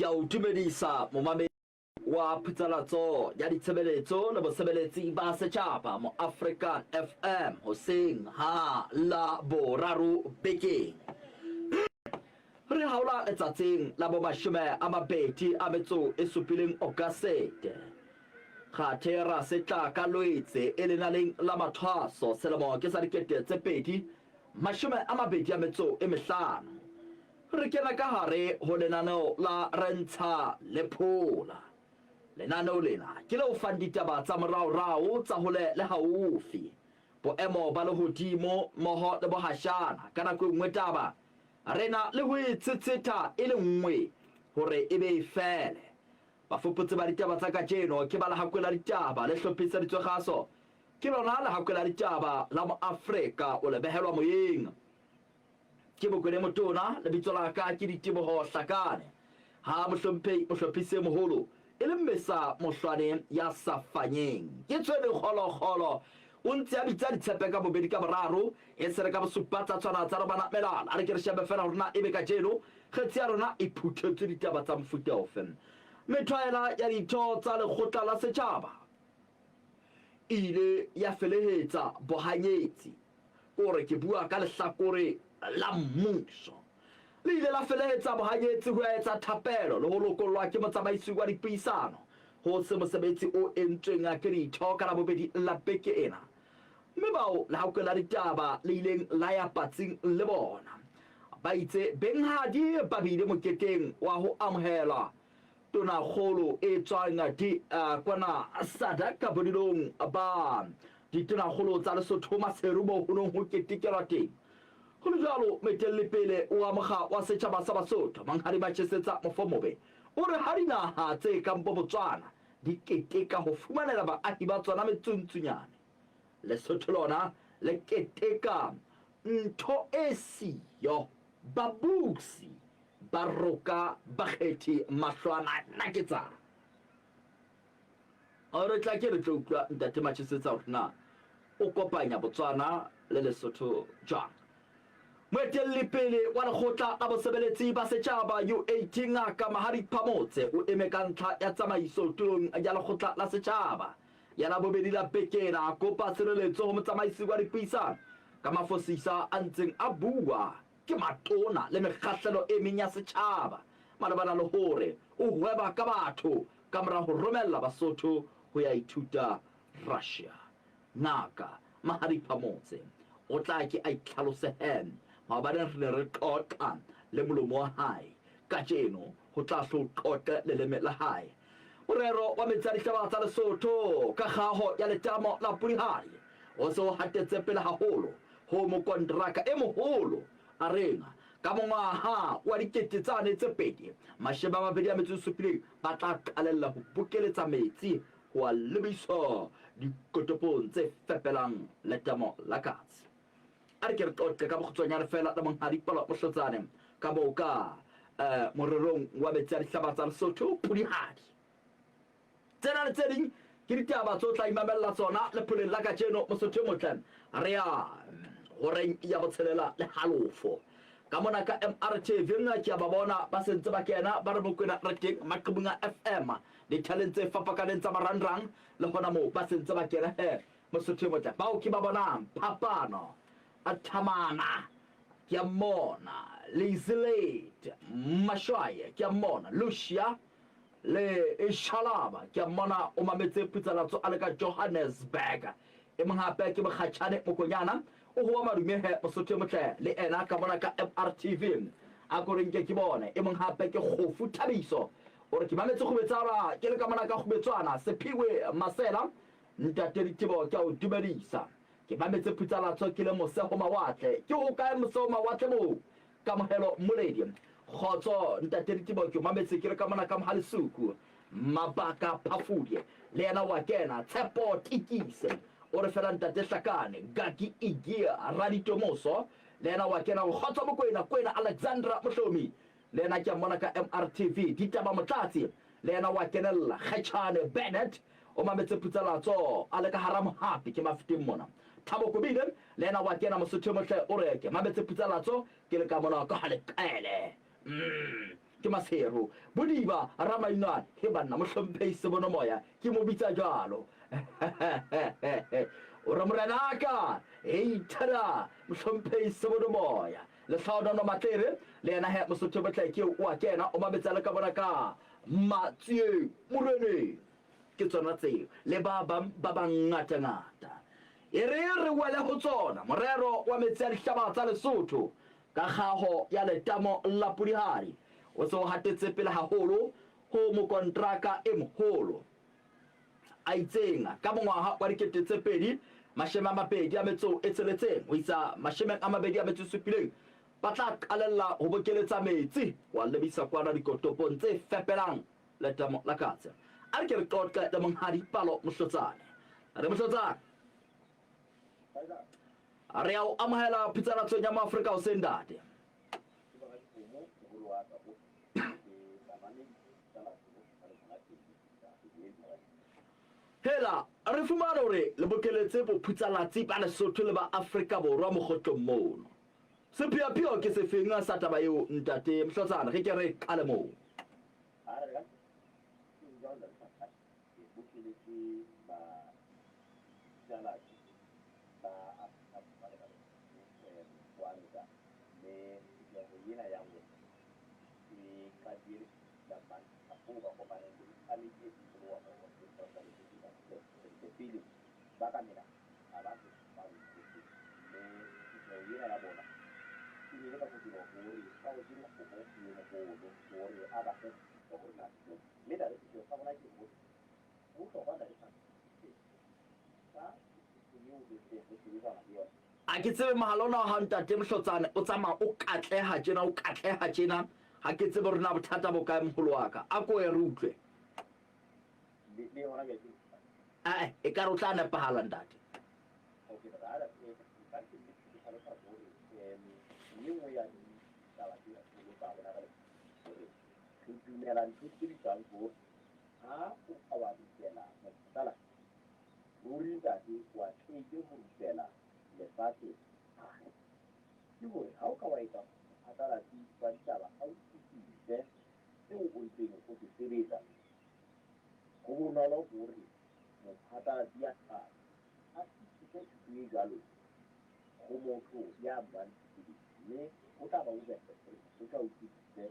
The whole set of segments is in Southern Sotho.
Ke a o dumedisa momamedi wa phutsalatso ya ditshebeletso le bosebeletsi ba setjhaba mo Afrika FM hoseng ha la boraro bekeng. Re haola letsatsing la bo 27 August. Kgathe ra se tla ka Loetse e lenaleng la mathwaso selemo ke sa 2025. Re kena ka hare ho lenaneo la Re Ntsha le Phola. Lenaneo lena ke le o fang ditaba tsa moraorao tsa hole le haufi, boemo ba lehodimo mmoho le bohashana. Ka nako e nngwe taba re na le ho e tshetshetha e le nngwe hore e be e fele. Bafuputsi ba ditaba tsa kajeno ke ba Lehakwe la Ditaba le hlophiseditswe kgaso ke lona Lehakwe la Ditaba la Moafrika o le behelwa moyeng. Ke Mokwene Motona, lebitso la ka ke Diteboho Hlakane. Ha mohlomphehi mohlophisi e moholo e le Mmesa Mohlwane ya sa fanyeng. Ke tshwene kgolokgolo, o ntse a bitsa ditshepe ka bobedi ka boraro, e se re ka bosupa tsa tshwana tsa robana melala. A re ke re shebe feela hore na ebe kajeno kgetsi ya rona e phuthetswe ditaba tsa mofuta ofe. Methwaela ya ditho tsa lekgotla la setjhaba e ile ya felehetsa bohanyetsi. Kore ke bua ka lehlakore la mmuso. Le ile la felehetsa bohanyetsi ho ya etsa thapelo le ho lokollwa ke motsamaisi wa dipuisano ho se mosebetsi o entsweng ke ditho ka Labobedi la beke ena. Mme bao lehakwe la ditaba le ileng la ya patsing le bona ba itse benghadi ba bile moketeng wa ho amohelwa Tonakgolo e tswang di kwana SADC bodulong ba ditonakgolo tsa Lesotho Maseru moo ho nong ho ketekelwa teng. Ho le jwalo, moetelli-pele wa mokga wa setjhaba sa Basotho, Monghadi Machesetsa Mofomobe, o re ha dinaha tse kang bo Botswana di keteka ho fumanela baahi ba tsona metsuntsunyane, Lesotho lona le keteka ntho e siyo, babusi Ba roka bakgethi mahlwana nna ke tsang. Re tla ke re tlo utlwa Ntate Machesetsa hore na o kopanya Botswana le Lesotho jwang. Moetelli pele wa lekgotla la bosebeletsi ba setjhaba UAT Ngaka Mahadi Phamotse o eme ka ntlha ya tsamaiso tulong ya lekgotla la setjhaba ya Labobedi la beke ena a kopa tshireletso ho motsamaisi wa dipuisano ka mafosisa a ntseng a bua ke matona le mekgahlelo e meng ya setjhaba malebana le hore o hweba ka batho kamora ho romella Basotho ho ya ithuta Russia. Ngaka Mahadi Phamotse o tla ke a itlhalose he maobane re ne re qoqa le molomo wa hae, kajeno ho tla hlo qoqe leleme la hae. Morero wa metsi a dihlaba tsa Lesotho ka kgaho ya letamo la Pudihadi o se o hatetse pele haholo ho mokonteraka e moholo a reng ka mongwaha wa 2027 ba tla qalella ho bokeletsa metsi ho a lebisa dikotopong tse fepelang letamo la Katse. A re ke re qoqe ka bokgutshwanyane feela le Monghadi Palo Mohlotsane ka moo ka morerong wa metsi a dihlaba tsa Lesotho Pudihadi. Tsena le tse ding ke ditaba tso tla imamella tsona lepholeng la kajeno Mosotho e motle. Re ya horeng ya botshelela le halofo. Ka mona ka MRTV ke a ba bona ba sentse ba kena ba re Mokwena re teng maqhubung a FM dithaleng tse fapakaneng tsa marangrang le hona moo ba sentse ba kena he Mosotho e motle. Bao ke ba bonang phapano a Thamana ke a mmona Lizilate Mashwaye ke a mmona Lucia Le Shalaba, ke a mmona o mametse Phutsalatso a le ka Johannesburg. E mong hape ke Mokgatjhane Mokonyana, o hoa madume he Mosotho e motle le ena ka mona ka MRTV. A ko re nke ke bone. E mong hape ke Kgofu Thabiso, o re ke mametse Kgubetsana ke le ka mona ka Kgubetswana. Sephiwe Masela, Ntate Ditebo ke a o dumedisa. Ke mametse Phutsalatso ke le mose ho mawatle. Ke hokae mose ho mawatle moo? Kamohelo Mmoledi, Kgotso ntate Ditebo ke o mametse ke le ka mona ka Mohalesuku. Mabaka Phafudi le yena wa kena. Tshepo Tikise o re fela ntate Hlakane. Gaki Igie Raditomoso le yena wa kena. Kgotso Mokwena Kwena Alexandra Mohlomi le yena ke a mmona ka MRTV. Ditaba Motlatsi le yena wa kenella. Kgetjhane Bennett o mametse Phutsalatso a le ka hara Mohapi ke Mafeteng mona. Thabo Kobile le yena wa kena Mosotho e motle o re ke mametse Phutsalatso ke le ka mona ka ha Leqele. ke Maseru. Bodiba Ramainwane, he banna, Mohlomphehi Sebonomoya, ke mo bitsa jwalo. O re morenaka, hei thada, Mohlomphehi Sebonomoya. Lehlaonono Matlere, le yena he Mosotho Botle ke eo o a kena, o mametse a le ka mona ka Matsieng Moreneng. Ke tsona tseo, le ba bang ba bangatangata. E re re wele ho tsona, morero wa metsi a dihlaba tsa Lesotho ka kgaho ya letamo la Pudihadi o se o hatetse pele haholo ho mokontraka e moholo a itseng ka mongwaha wa 2026 ho isa 27 ba tla qalella ho bokeletsa metsi ho a lebisa kwana dikotopong tse fepelang letamo la katse. A re ke re qoqe le Monghadi Palo Mohlotsane. Re Mohlotsane, re a o amohela phitsanatsong ya Moafrika hoseng ntate. Hela, re fumane hore le bokeletse bophutsalatsi ba Lesotho le ba Afrika Borwa mokgotlong mono. Sepheopheo ke sefeng sa taba eo ntate Mohlotsana? Re ke re qale moo. Ha ba se ba Lesotho, mme phutheho ena ya bona e ne e le ka kotulo hore ba wetse mokgomo yo moholo hore a ba fe thuso hore na dijo. Mme ntate sepheo sa rona ke hore ho bohlokwa ntate Francis ka thuso eo re ntseng re sebetsana le yona. A ke tsebe mohala ona wa hao ntate Mohlotsane o tsamaya o katleha tjena o katleha tjena ha ke tsebe hore na bothata bo kae moholo wa ka. A ko ye re utlwe. Le hona jwale ke Ae, ekare o tla nepahala ntate. Okay, brother, ka ke nnete ke hlalosa hore e nngwe ya ditaba tse kgolo tsa rona re hore re dumela ntho tse bitswang hore ha o ka wa rupela mophatlalatsi, ruri ntate wa tlile ho rupela lefatshe hae. Ke hore ha o ka wa etsa mophatlalatsi wa ditaba a utlwisise seo o ntseng o se sebetsa, Ho bonolo hore mophatlalatsi ya hlano a fetise thuto e jwalo ho motho ya buang Sesebedi, mme ho tla ba bobebe hore Mosotho a utlwisise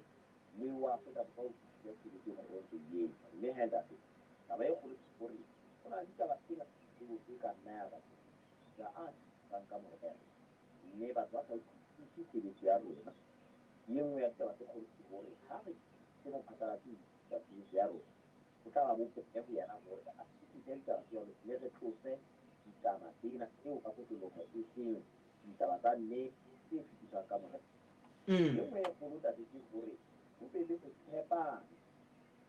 le wa Afrika Borwa a utlwisise tshebetso eo re ntse e etsa. Mme he ntate, taba e kgolo ke hore ho na le ditaba tse ngata tseo e ka nna ya ba ja a thusang ka morero, mme batho ba sa utlwisise tshebetso ya rona. E nngwe ya ditaba tse kgolo ke hore ha re thusitse mophatlalatsi ho utlwisisa tshebetso ya rona, Ho tla ba bobebe ho yena hore a fetise ditaba tse jwalo mme re tlose ditaba tsena tseo ka kotloloho e seng ditaba tsa nnete tse fetiswang ka morero. E nngwe e kgolo ntate ke hore ho be le ho tshepana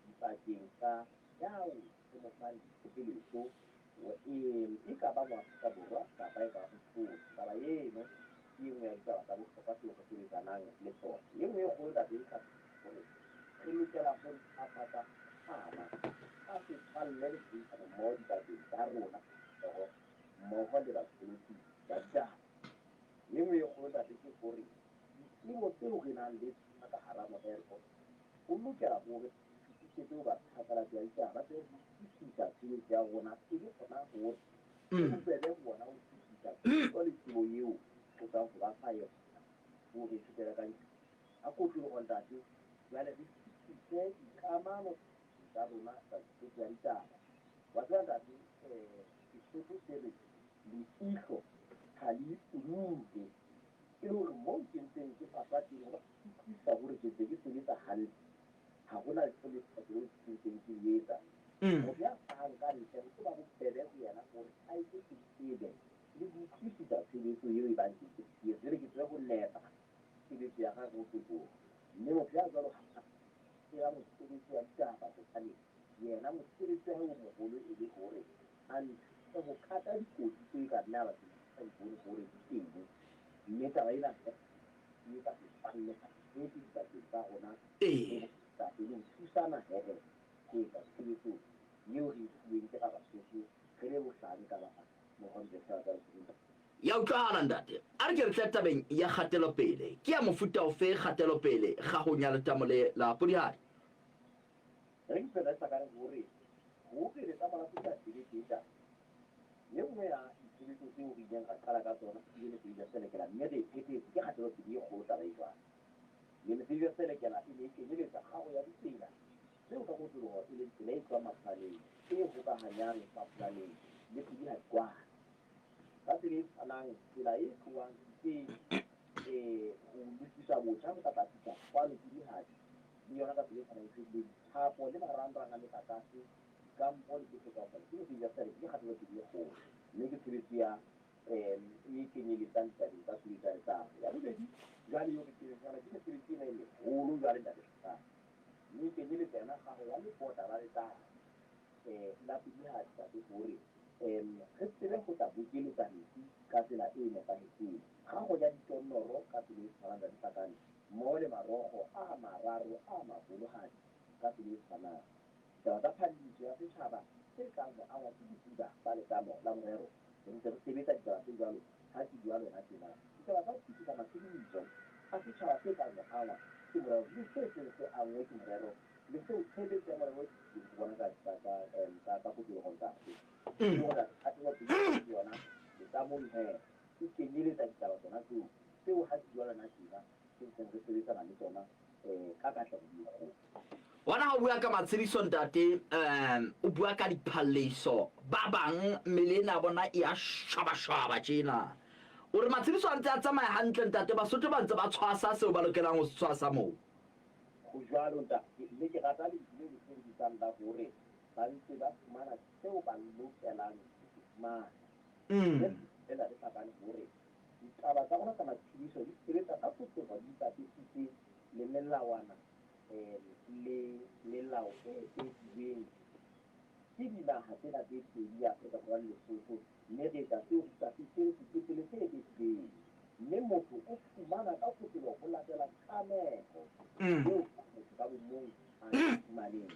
dipakeng tsa yao re mo fang ditshebeletso e ka ba Moafrika Borwa kapa e ka ba Mosotho. Taba eno ke e nngwe ya ditaba tsa bohlokwa tseo re sebetsanang le tsona. E nngwe e kgolo ntate e hore re lokela ho ntlafatsa ana ka setswalle le tshebedisano mmoho dipakeng tsa rona mmoho le baqolotsi ba ditaba. E nngwe e kgolo ntate ke hore ditsebo tseo re nang le tsona ka hara morero ho lokela hore fetisetse ho baphatlalatsi ba ditaba ba tsebe ho utlwisisa tshebetso ya rona e le hona hore ho bobebe ho bona ho fetisa thuto le tsebo eo re tswang ho ba fa yona hore e fetele ka A kotloloho ntate, jwale re fetise dikamano tsa rona tsa tshebetso ya ditaba. Wa tseba ntate, Sesotho se re leihlo ha le ipudule. E le hore moo ke ntseng ke pasa teng, hoba ke utlwisisa hore ke ntse ke sebetsa hantle, ha hona letho le phoso leo ke ntseng ke le etsa. Motho ya hlahang ka ntle ho tlo ba bobebe ho yena hore a etse ho tsebe le ho utlwisisa tshebetso eo e bang ke ntse ke etsa. Jwale ke tsebe ho nepa tshebetso ya gagwe go tloha. Mme motho ya jwalo ha a tseba mosebetsi wa ditaba, hobane yena mosebetsi wa hae o moholo e le hore a nthuse ho kata dikotsi tseo e ka nna ya ba ke sa di bone hore di teng. Mme taba ena e etsa setswalle sa nnete dipakeng tsa rona le bontate le ho thusana he ho etsa tshebetso eo re e fuweng ke ra Basotho re le bohlanka ba Morontle Tsa Lesotho. Ya utlwahala ntate. A re ke re tle tabeng ya kgatelopele. Ke ya mofuta ofe kgatelopele kgahong ya letamo le la Podihadi? Re ke fela sa ka re hore hore letamo la Podihadi le be teng ntate. Ye nngwe ya ditshebetso tseo re ileng ra qala ka tsona e bile mesebetsi ya selekela mme re e phethetse ke kgatelopele e kgolo taba e jwalo. Le mesebetsi ya selekela e ne e kenyeletsa kgaho ya ditsela tseo ka kotloloho e leng tsela e tlohang Mapolaneng e hokahanyang Mapolaneng le Podihadi kwana. Ka tsela e tshwanang, tsela e tlohang Thupeng ho lokiswa botjha ho tla tla fihla kwano Pudihadi, le yona ka tsela e tshwanang e fedile. Dithapo le marangrang a metlakase, dikampo le tsohle kaofela ke mosebetsi wa setjhaba, ke kgatelopele e kgolo mme ke tshebetso ya e kenyeletsang ditabeng tsa tshebetso ya letamo. Ya bobedi jwale eo re keneng ho yona ke mesebetsi ena e meholo jwale Ntate Hlokang, mme e kenyeletsa yona kgaho ya lebota la letamo. La pudihadi tate hore re tsebe ho tla bokeletsa metsi ka tsela e nepahetseng. Kgaho ya ditonnoro ka tsela e tshwanang tsa dihlakane mmoho le marokgo a mararo a maholohadi ka tsela e tshwanang. Ditaba tsa phalliso ya setjhaba tse tlang ho angwa ke bodiba ba letamo la morero, re ntse re sebetsa ditaba tse jwalo ha ke bua lona tjena. Ditaba tsa ho fetisa matshediso a setjhaba se tlang ho angwa ke morero le se seng se anngwe ke morero le seo tshebetso ya morero e fihlileng ho bona ka, ka, ka, em, ka, ka kotloloho ntate. Le hore kgatelopele ke yona letlamong he e kenyeletsa ditaba tsona tseo, tseo ha ke bua lona tjena ke ntseng re sebetsana le tsona um ka katleho e kgolo. Wena ha o bua ka matshediso ntate, um o bua ka diphalliso, ba bang mmele ena ya bona e a shwabashwaba tjena. O re matshediso a ntse a tsamaya hantle ntate, Basotho ba ntse ba tshwasa seo ba lokelang ho se tshwasa moo. Ho jwalo, Ntate, mme ke rata lentswe leo le sebedisang la hore ba ntse ba fumana seo ba lokelang ho se fumana. Mme lena le hlakane hore ditaba tsa rona tsa matshediso di sebetsa ka kotloloho di ipapisitse le melawana le melao e behilweng ke dinaha tsena tse pedi, Afrika Borwa le Lesotho, mme re etsa seo re ipapisitseng sepetlele se behilweng. Mme motho o fumana ka kotloloho ho latela kameho eo motho ka bomong a e fumaneng.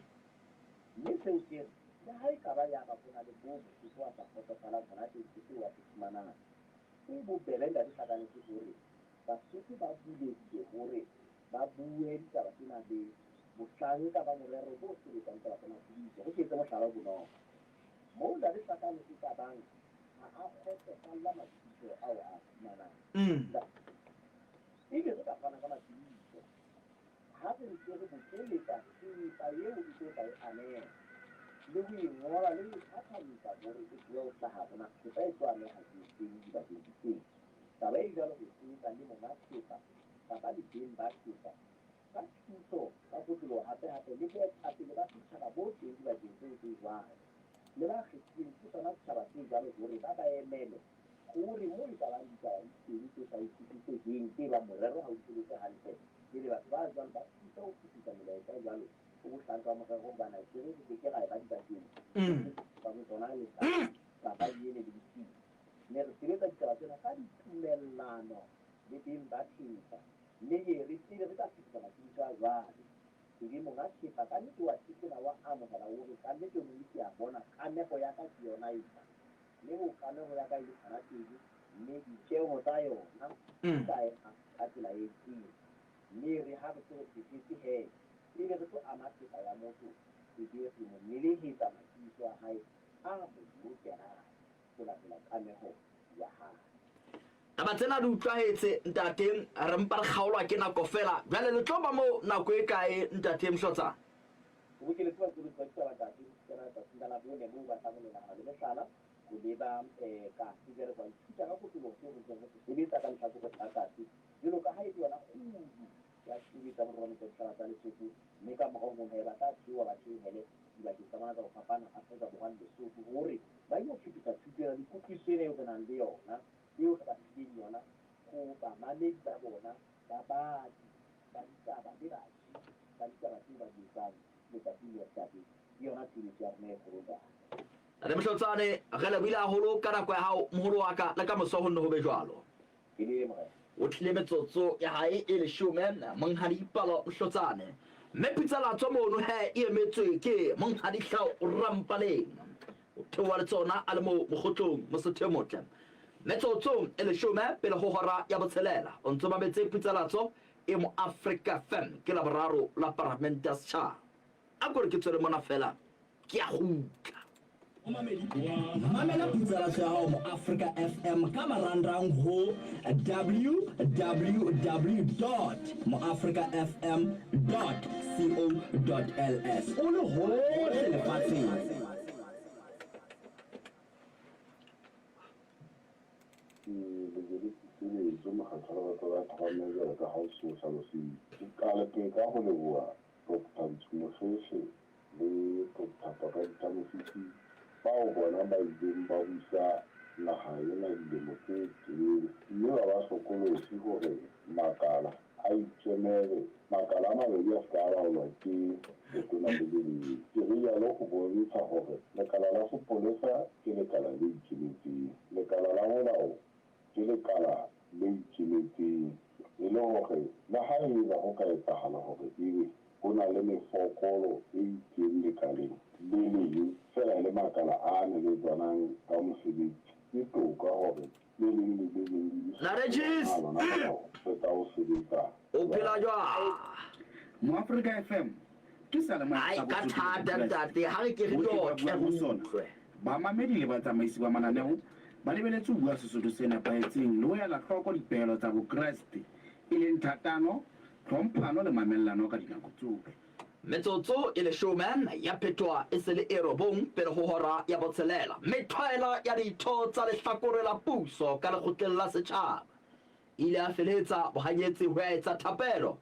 Mme seo ke re, le ha e ka ba yaba ho na le moo Mosotho a sa kgotsofalang hona teng ke seo a se fumanang. Se bobebe Ntate Hlakane ke hore Basotho ba bulehile hore ba bue ditaba tsena le bohlanka ba morero bo sebetsang ditaba tsa matshediso. Re ke etse mohlala o bonolo. Moo Ntate Hlakane e ka bang ha a kgotsofalla matshediso ao a a fumanang. Pele re ka fana ka matshediso, ha re ntse re bokeletsa thepa eo e tlo tla e ameha, le ho e ngola le ho e thathamisa hore e tsebe ho hlaha hore na thepa e tlo ameha ke efeng dibakeng difeng. Taba e jwalo re e sebetsa le monga thepa kapa le beng ba thepa ka thuso ka kotloloho hape-hape le boetapele ba setjhaba bo teng dibakeng tseo tse jwalo le ba kgethilweng ke sona setjhaba se jwalo hore ba ba emele hore moo e ka bang ditaba di teng tse sa utlwisiseheng tse bang morero ha o sebetse hantle pele batho ba jwalo ba thusa ho fetisa melaetsa e jwalo ho bohlanka ba morero hobane akere re ke ke ra e ba dibakeng tsa bo tsona le papadi ene le bosiu mme re sebetsa ditaba tsena ka ditumellano le beng ba thepa mme e re pele re ka fetisa matsebiso a jwalo ebe monga thepa ka nnete wa tletleba wa amohela o re ka nnete ruri ke a bona kameho ya ka ke yona ena mme ho kameho ya ka e le hona teng mme ditjeho tsa yona di tla ema ka tsela e itseng mme re ha re se re phethetse he pele re tlo ama thepa ya motho e be re mo nelehetsa matsebiso a hae a mo lokelang ho latela kameho ya hae. Taba tsena di utlwahetse ntate, re mpa re kgaolwa ke nako fela. Jwale le tlo ba moo nako e kae ntate Mhlotsana? Ho bokeletse baqolotsi ba ditaba ntate ho fihlela letsatsing la Labone moo ba tlang ho menahana le mehlala ho leba Kasi jwale ho a ithuta ka kotloloho seo re ntseng re se sebetsa ka lehlakoreng la Kasi jwalo ka ha e le yona kgudu ya tshebetso ya morero wa ditaba tsa Lesotho mme ka morao ho mono he ba tla theoha ba theohele dibakeng tsa bona tsa ho fapana Afrika Borwa le Lesotho hore ba ilo fetisa thuto ena le kutlwisiso ena eo re nang le yona eo re ba fileng yona ho bamamedi ba bona, babadi ba ditaba le baji ba ditaba tseo ba di etsang letsatsi le letsatsi. Ke yona tshebetso ya rona e kgolo ntate. Ntate Mohlotsane, re lebohile haholo ka nako ya hao moholo wa ka, le ka moso ho nne ho be jwalo. Ke le Morena. O tlile metsotso ya hae e leshome, Monghadi Palo Mohlotsane. Mme Pitsalatso mono he e emetswe ke Monghadi Hlao Rampaleng. O theoha le tsona a le moo mokgotlong, Mosotho e motle. Metsotso e leshome pele ho hora ya botshelela, o ntso mametse Phutsalatso e mo Afrika FM ke Laboraro la Paramente ya Setjhaba. A ko re ke tswele mona feela, ke a kgutla. Mamela Phutsalatso ya hao mo Afrika FM ka marangrang ho www dot moafrikafm dot co dot ls o le hohle lefatsheng. Ke lejeditse mokgatlo wa batho ba thome jwalo ka ha o se o hlalositse. Ke qale pele ka ho leboha Doctor Ntsu Mokhehle le Doctor Pakalitha Mosisi bao bona ba ileng ba busa naha ena dilemo tse telele mme ba ba hlokolosi hore makala a ikemele, makala a mabedi a se ka a laolwa ke letona le le leng. Ke rialo ho bontsha hore lekala la sepolesa ke lekala le ikemetseng, lekala la molao ke lekala le ikemetseng, e le hore le ha eba ho ka etsahala hore ebe ho na le mefokolo e itseng lekaleng le leng, feela e le makala a neletsanang ka mosebetsi, ke toka hore le leng le le leng le Narejis! a lona kapa ho qeta ho sebetsa O phela jwang? Moafrika FM ke seyalemoya Ai, sa ka Bosotho le thata Bokreste. ntate, ha re ke re Bohle ba tlo tle buang ho re sona, utlwe. bamamedi le batsamaisi ba mananeo ba lebeletse ho bua Sesotho se nepahetseng le ho ela hloko dipehelo tsa Bokreste, e leng thatano, tlhomphano le mamellano ka dinako tsohle. Metsotso e leshome ya phetoha e se le e robong pele ho hora ya botshelela. Methwaela ya ditho tsa lehlakore la puso ka lekgotleng la setjhaba e ile ya felehetsa bohanyetsi ho ya etsa thapelo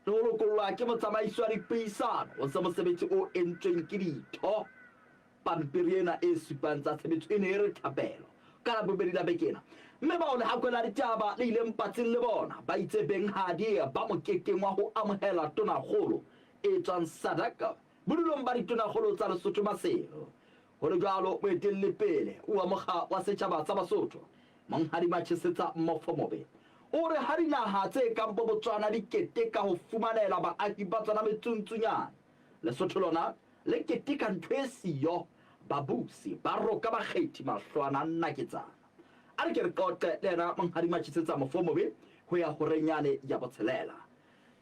le ho lokollwa ke motsamaisi wa dipuisano ho se mosebetsi o entsweng ke ditho. Pampiri ena e supang tsa tshebetso e ne e re thapelo ka Labobedi la beke ena, mme bao lehakwe la ditaba le ileng patsing le bona ba itse benghadi ba moketeng wa ho amohela tonakgolo e tswang SADC bodulong ba ditonakgolo tsa Lesotho Maseru. Ho le jwalo, moetelli pele oa mokga wa setjhaba sa Basotho, Monghadi Machesetsa Mofomobe, o re ha dinaha tse kang bo Botswana di keteka ho fumanela baahi ba tsona metsuntsunyane, Lesotho lona Le keteka ntho e siyo, babusi ba roka bakgethi mahlwana naketsana. A re ke re qoqe le yena Monghadi Matšisetsa Mofomobe ho ya horeng yane ya botshelela.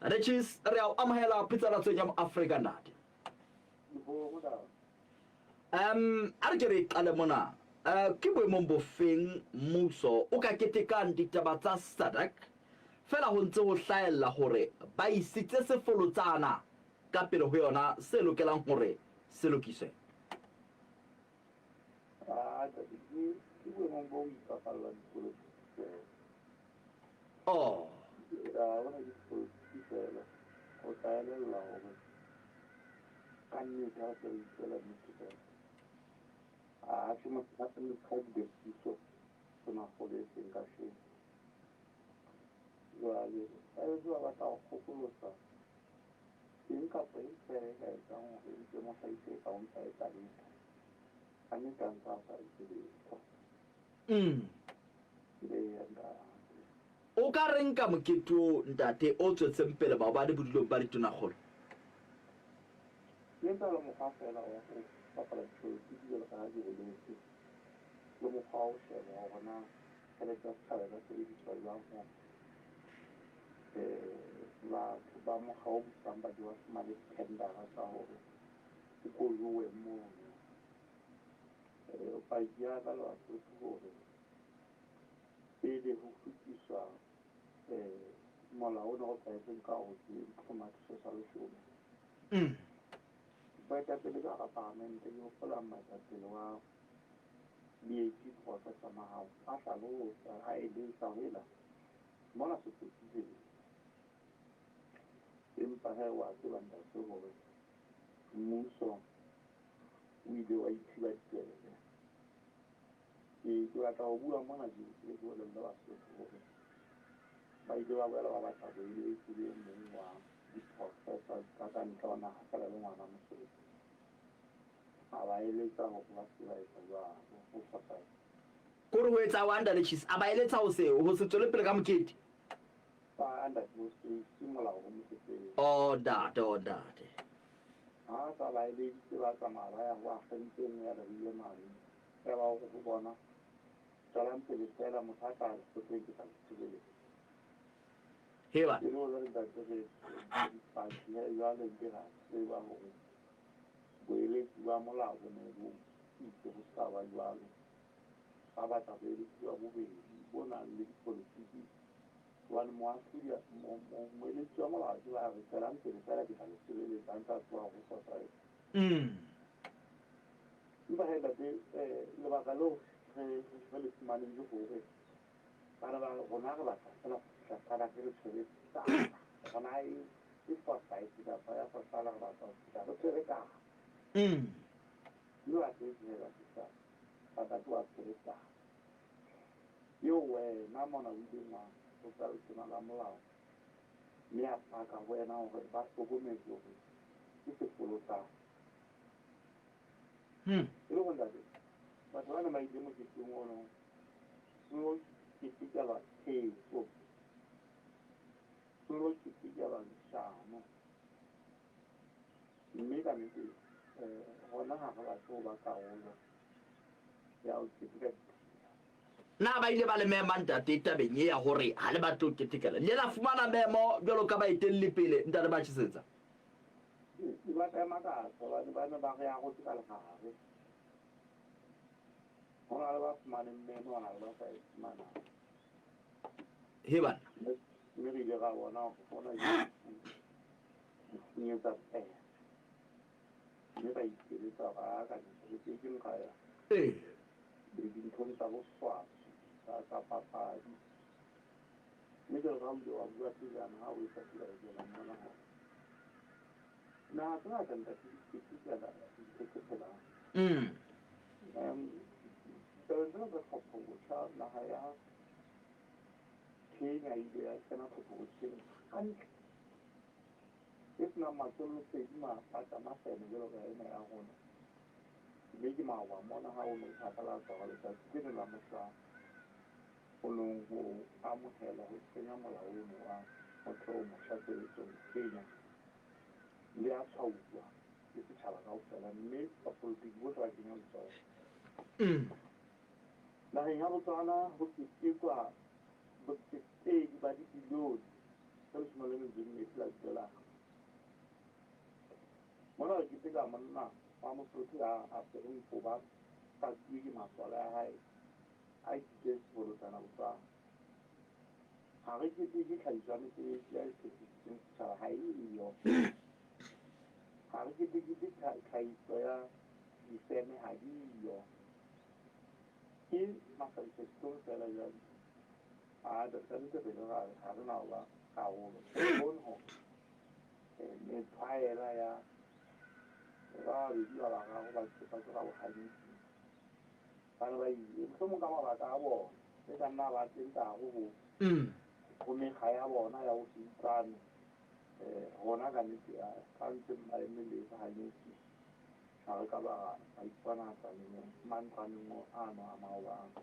Ntate Cheese, re a o amohela phitsalatsong ya Moafrika ntate. A re ke re qale mona. Ke boemong bofeng mmuso o ka ketekang ditaba tsa SADC feela ho ntse ho hlahella hore ba isitse sefolotsana ka pele ho yona se lokelang hore se lokiswe? Ah, ntate, ke ke boemong bo o ipapallang dipolotiki fela. Oh. Ya, hona ke dipolotiki fela. O tla elellwa hore ka nnete ha o se re ipuela nnete fela. Ha se ha se mokgadi puso tonakgolo e teng kasheno. Jwale ba etse ba batla ho kgokolosa eng kapa eng feela e ka etsang hore e mpe mo hlahise eka o ntsa etsa letho. Kannete a ntse a sa etse letho. Eya ntate. O ka reng ka mokete oo ntate o tswetseng pele maobane bodulong ba ditonakgolo? Ke etsa le mokgwa feela wa ho bapala dipolotiki jwalo ka ha ke boletse, le mokgwa wa ho sheba hore na tjhelete ya setjhaba e ka sebediswa jwang hore batho ba mokga o busang ba ke ba fumane dithendara tsa hore ho ko jowe mono. Paki ya ka le Basotho hore pele ho fetiswa molao ona o tlwaetseng ka hore ke tlhomathiso sa leshome. Boetapele ka hara paramente, ke hopola moetapele wa BAT Professor Mahao a hlalosa a eletsa ho ela mona setsotsi sena. Empa he wa tseba ntate hore mmuso o ile wa ithiba ditsebe. Ke ke batla ho bua mona ke ke bolelle Basotho hore ba ile ba boela ba batla boeletsi le e mong wa di-professor tsa ka ntle ho naha feela le ngwana Mosotho. A ba eletsa hore ba se ke ba etsa jwalo, ho fosahetse. Kore ho etsa wang Ntate Cheese? A ba eletsa ho se ho se tswele pele ka mokete? Ba ntate ho se ise molao ho moketeng. Oh ntate, oh ntate. Ha sa ba eleditse ba tsamaya ba ya ho agente e nngwe ya Leribe mane. Ya ba hore ho bona Tswelang pele feela, motho a tla lekgotleng ke tla le tshireletsa. Heba. E le hore ntate re dipaki he jwale nke ra tseba hore boeletsi ba molao bo ne bo itse ho ska ba jwalo. Ba batla boeletsi ba bobedi bo nang le dipolotiki hobane moahlodi moeletsi wa molao ke ba re tswelang pele feela ke tla le tshireletsa a ntse a tseba hore o fosahetse. Empa he ntate lebaka leo re re le fumaneng ke hore Ba re ba rona re batla fela go fihla SADC re tshwere taba. Rona e e fosahetse kapa ya fosahala re batla ho fihla re tshwere taba. Mme ba tletse he ba fihla ba tla tloha tshwere taba. Eo wena mona o ileng wa botsa letona la molao mme a paka ho wena hore ba hlokometse hore ke sefolotsana. E le hore ntate, batho ba ne ba ile moketeng ono Selo ketekelwa thetso. Selo ketekelwa leshano. Mme ka nnete rona ha re batle ho ba karolo ya ho keteka diphia. Na ba ile ba le mema ntate tabeng ea hore ha le batle ho ketekela? Le ile la fumana memo jwalo ka baetelli pele ntate Machesetsa? E batla e makatsa hobane ba ne ba re arotse ka lehare. Ho na le ba fumaneng memo, ho na le ba sa e fumanang. He banna. Mme re ile ra bona hore hona ke ho senyetsa pere. Mme ra ikeletsa hore a ka nnete re ke keng ra ya dinthong tsa boswaswi tsa papadi. Mme jwalo ka ha o ile wa bua pejana ha o etsa pela mona hore Naha tse ngata ntate di ketekela dintho tse phelang. Tabeng tsena tsa tlhopho botjha naha ya Kenya e ile ya kena tlhopho botjheng hantle e senang matsollosedi mapata masene jwalo ka ena ya rona. Mme ke maoba mona ha o no phatlalatswa hore letsatsi leno la mohla ho nong ho amohelwa ho kenya molao ono wa motheo o motjha tshebetsong Kenya le a tshwauwa ke setjhaba kaofela mme bapolotiki bohle ba kenya letsoho. Naheng ya Botswana ho ketekwa botsetedi ba dibilione tse 12 la didolara. Mona re keteka monna wa Mosotho ya apereng kobo a patuwe ke masole a hae a ikitseng sebolotsana Botswana. Ha re keteke tlhahiso ya mesebetsi ya e tshepisitseng setjhaba ha e yo. Ha re keteke tlhahiso ya difeme ha di yo. Ke mahlabisadihlong feela jwale. A ka nnete re ile ra re ha re na ho ba karolo. Re bone hore methwaela ya ba babedi ba bararo ba tsepa bohanyetsi ba ne ba ile mohlomong ka mabaka a bona e ka nna ba teng ka hare ho ho mekga ya bona ya ho se utlwane. Rona ka nnete ba ntseng ba eme le bahanyetsi ha re ka ba ra iponahatsa mantlwaneng ano a maobane.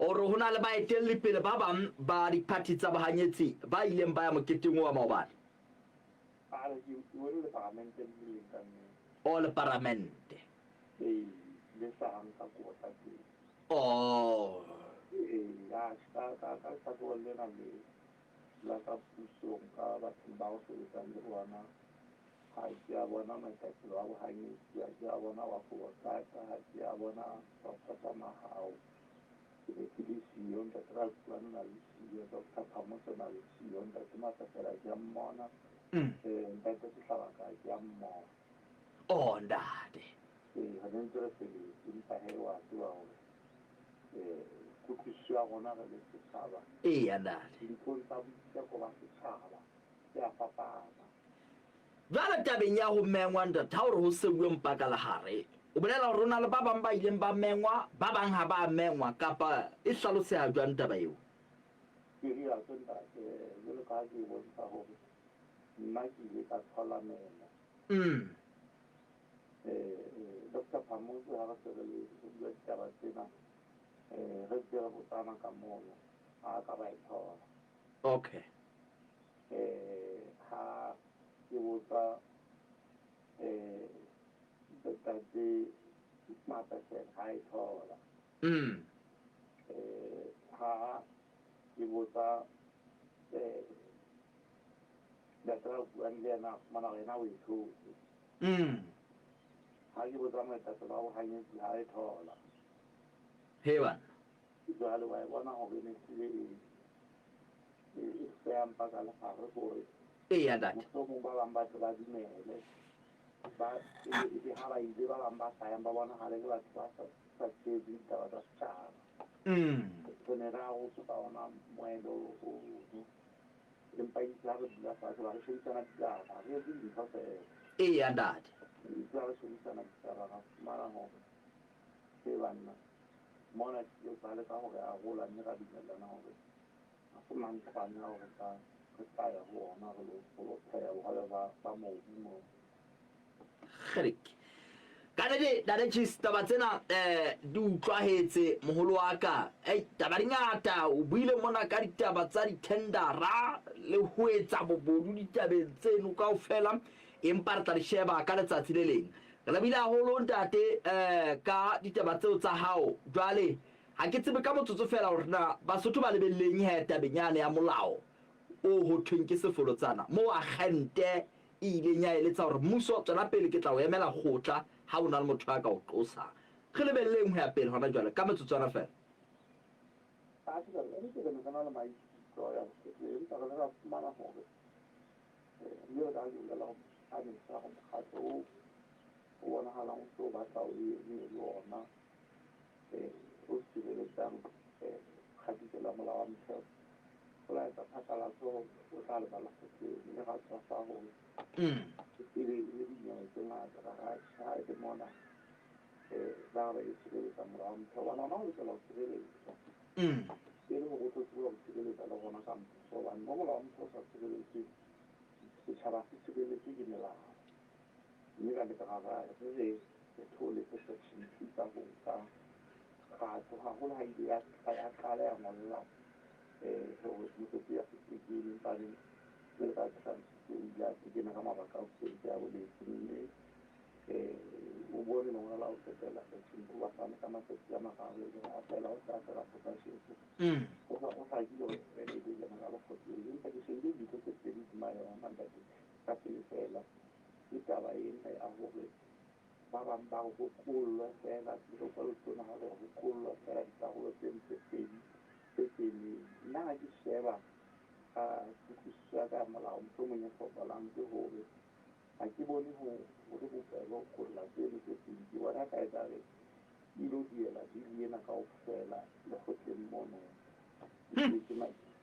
O re ho na le baetelli pele ba bang ba diphathi tsa bohanyetsi ba ileng ba ya moketeng oa maobane. Are ke bone le paramente le leng ka nnete. O le paramente. Ee, le hlahang ka kota teng. Oh. Ee, ka ka lehlakoreng lena le la ka pusong ka bathong ba o sebetsang le bona ha ke a bona moetapele wa bohanyetsi, ha ke a bona wa Kobosata, ha ke a bona Doctor Mahao. Ke ne ke le siyo, ntate Rakuane na le siyo, Doctor Phamotse na le siyo, ntate Matlafela ke a mmona, ntate Sehlabaka ke a mmona. Oh ntate. Ee, re ne ntse re feletse empa he wa tseba hore kutlwisiso ya rona re le setjhaba Eya ntate. dinthong tsa boitseko ba setjhaba e a fapana. Jwale tabeng ya ho mengwa ntate, ha o re ho seuwe mpa ka lehare, o bolela hore ho na le ba bang ba ileng ba mengwa, ba bang ha ba a mengwa, kapa e hlaloseha jwang taba eo? Ke riatso ntate, jwalo ka ha ke bontsha hore nna ke ile ka thola memo. Doctor Phamotse ha re se re le re bua ditaba tsena re ntse re botsana ka mono ha a ka ba e thola. Okay. Ha ke botsa Ntate Mapesela ha e thola. Eh, ha ke botsa eh ntate ba buang le yena a fumana hore yena o e thotse. Ha ke botsa moetapele wa bohanyetsi ha e thola. He banna. Jwale wa e bona hore e ne hlile e e e feya mpa ka lehare hore Eya ntate. mohlomong ba bang ba tle ba dumele. Ba ebe ebe ha ba ile ba bang ba sa yang ba bonahale ke batho ba sa sa tshehetse ditaba tsa setjhaba. Re ne re arotswe ka ona moelelo ono. Empa itse ha re dula fatshe hoba re shebisana ditaba, ha re etse dintho feela. Eya ntate. Itse ha re shebisana ditaba ra fumana hore, he banna, mona ehlile ba leka ho re arola mme ra dumellana hore ha se mantlwane ao re tla re tla ya ho ona re lo ho lo pheha bohobe ba ba mobu moo. Kgerik. Ka nnete Ntate Cheese taba tsena eh di utlwahetse moholo wa ka. Ei taba di ngata o buile mona ka ditaba tsa dithendara le ho etsa bobodu ditabeng tseno kaofela empa re tla di sheba ka letsatsi le leng. Re lebohile haholo ntate eh ka ditaba tseo tsa hao. Jwale ha ke tsebe ka motsotso feela hore na Basotho ba lebelleng he tabeng yane ya molao o ho thweng ke sefolotsana moo agente e ileng ya eletsa hore mmuso tswela pele ke tla o emela kgotla ha o na le motho ya ka o qosang. Re lebelleng ho ya pele hona jwale ka metsotswana feela. Atjhe jwale ka nnete re ne re na le maikutlo ya bohloko empa re ile ra fumana hore mme re ka ke bolela hore ka mehla hore mokgatlo oo o bonahalang o se o batla o eme le ona o sireletsang kgatiso la molao wa motheo o laetsa phatlalatso hore o tla leba lekgotleng mme ra tswafa hore e be e le dinyewe tse ngata ra re atjhe ha e le mona ba re ba e sireletsa molao wa motheo hobane ona o lokela ho sireletswa e le hore o tlo tsebe ho sireletsa le rona ka moso hobane mo molao wa motheo o sa sireletswe setjhaba se sireletswe ke melao. Mme ra leka ra re re re re theoletse section two tsa ho nka kgato haholo ha ile ya ya qala ya ngolla hore metsotso ya se tekene empaneng jwale ka Transit o ile a tekena ka mabaka a ho a boletse mme o bone lengolo la ho qetela section two ba fane ka matsatsi a mararo e leng a fela o tla fela bokasheko ho sa ho hlakile hore fela e kena ka lekgotleng empa ke shebile dintho tse pedi hodima yona ntate ka pele fela. Ke taba ena ya hore ba bang ba re ho qollwe feela, ke utlwa letona ha le re ho qollwe feela dikarolo tseno tse pedi tse keneng. Nna ha ke sheba ka kutlwisiso ya ka ya molao mohlomong e fokolang ke hore ha ke bone ho ho le bobebe ho qolla tseno tse pedi. Ke bona eka ekare e ilo diela bill ena kaofela lekgotleng mono. Ke ke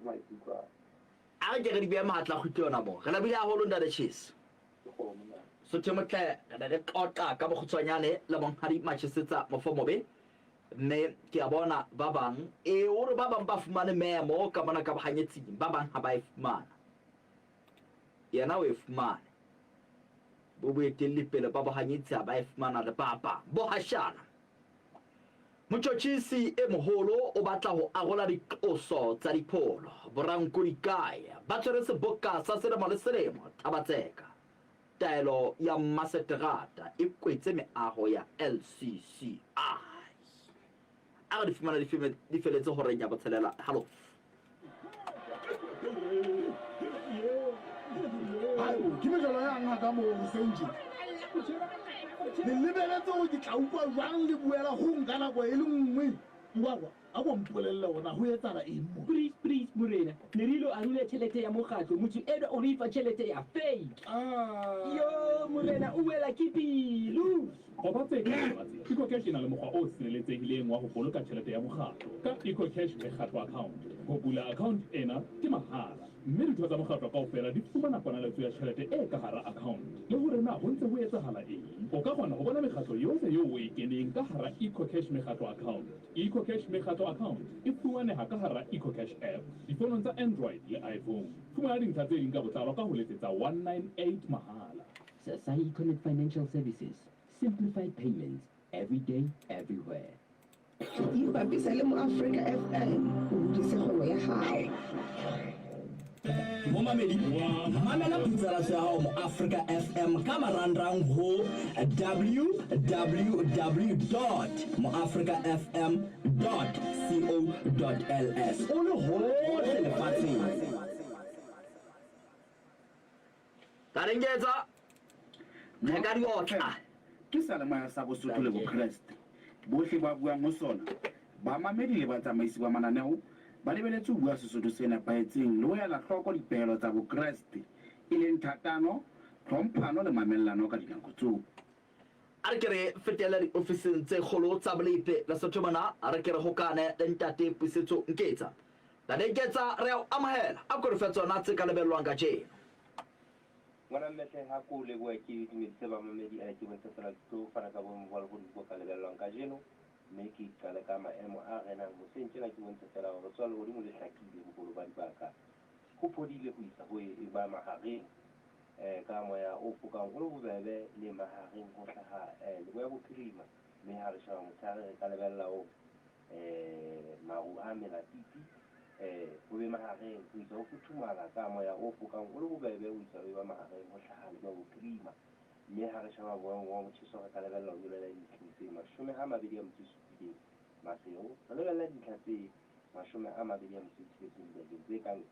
maikutlo a ka. A re ke re di behe mahatla kgutlo yona moo. Re lebohile haholo Ntate Chesi. Sotho Motle re ne re qoqa ka bokgutshwanyane le Monghadi Machesetsa Mofomobe mme ke a bona ba bang e o re ba bang ba fumane memo ka mona ka bohanyetsing ba bang ha ba e fumana. Yena o e fumane. Bo boetelli pele ba bohanyetsi ha ba e fumana le ba bang. Bo hashana. Motjhotjhisi e moholo o batla ho arola diqoso tsa dipholo. Borankodikae ba tshwere seboka sa selemo le selemo Thaba-Tseka. Taelo ya mmaseterata e kwetse meaho ya LCCI. A re di fumana di feletse horeng ya botshelela halofo. Ke mejalo yang ha ka moo hoseng tje? Le lebeletse hore ke tla utlwa jwang le buela ho nka nako e le nngwe? Ngwakwa, a ko mpolelle hore na ho etsahala eng mona? Please, please, morena, ne re ilo arola tjhelete ya mokgatlo, motho enwa o re fa tjhelete ya fake. Yo, morena, o wela ke pelo. Ho ba tse ka taba tsena, EcoCash e na le mokgwa o sireletsehileng wa ho boloka tjhelete ya mokgatlo ka EcoCash Mekgatlo Account. Ho bula account ena ke mahala, mme ditho tsa mokgatlo kaofela di fumana ponaletso ya tjhelete e ka hara account le hore na ho ntse ho etsahala eng. O ka kgona ho bona mekgatlo yohle eo o e keneng ka hara EcoCash Mekgatlo Account. EcoCash Mekgatlo Account e fumaneha ka hara EcoCash app difonong tsa Android le iPhone. Fumana dintlha tse ding ka botlalo ka ho letsetsa 198 mahala. Sasai Econet Financial Services, simplified payments, every day, everywhere. Ipapise le Moafrika FM o hodise kgwebo ya hao. Momamedi, mamela phutsalaso ya hao Moafrika FM ka marangrang ho www dot moafrikafm dot co dot ls o le hohle lefatsheng. Ka renketsa re ka di otla. Ke seyalemoya sa Bosotho le Bokreste. Bohle ba buang ho sona, bamamedi le batsamaisi ba mananeo, ba lebeletse ho bua Sesotho se nepahetseng le ho ela hloko dipehelo tsa Bokreste, e leng thatano, tlhomphano le mamellano ka dinako tsohle. A re ke re fetele diofising tse kgolo tsa Bolepe, Lesotho mona, re ke re hokane le Ntate Pusetso Nketsa. Ntate Nketsa, re a o amohela. A ko re fe tsona tse ka lebellwang kajeno. Ngwana mme hle ha ko leboha ke dumedise bamamedi ene ke bontshe fela ke tlo fana ka boemo ba lehodimo bo ka lebellwang kajeno mme ke qale ka maemo a renang hoseng tjena ke bontshe fela hore tswa lehodimo le hlakile boholo ba dibaka ho phodile ho isa ho e ba mahareng ka moya o fokang o le bobebe le mahareng ho hlaha leboya bophirima mme ha re sheba motshehare re ka lebella hore Maru a mela pipi, ho be mahareng, ho isa ho futhumala, ka moya o fokang o le bobebe ho isa ho eba mahareng, ho hlaha leboya bophirima. Mme ha re sheba boemo ba motjheso re ka lebella ho nyolohela dintlheng tse 27 Maseru, re lebella dintlha tse 26 dibakeng tse kang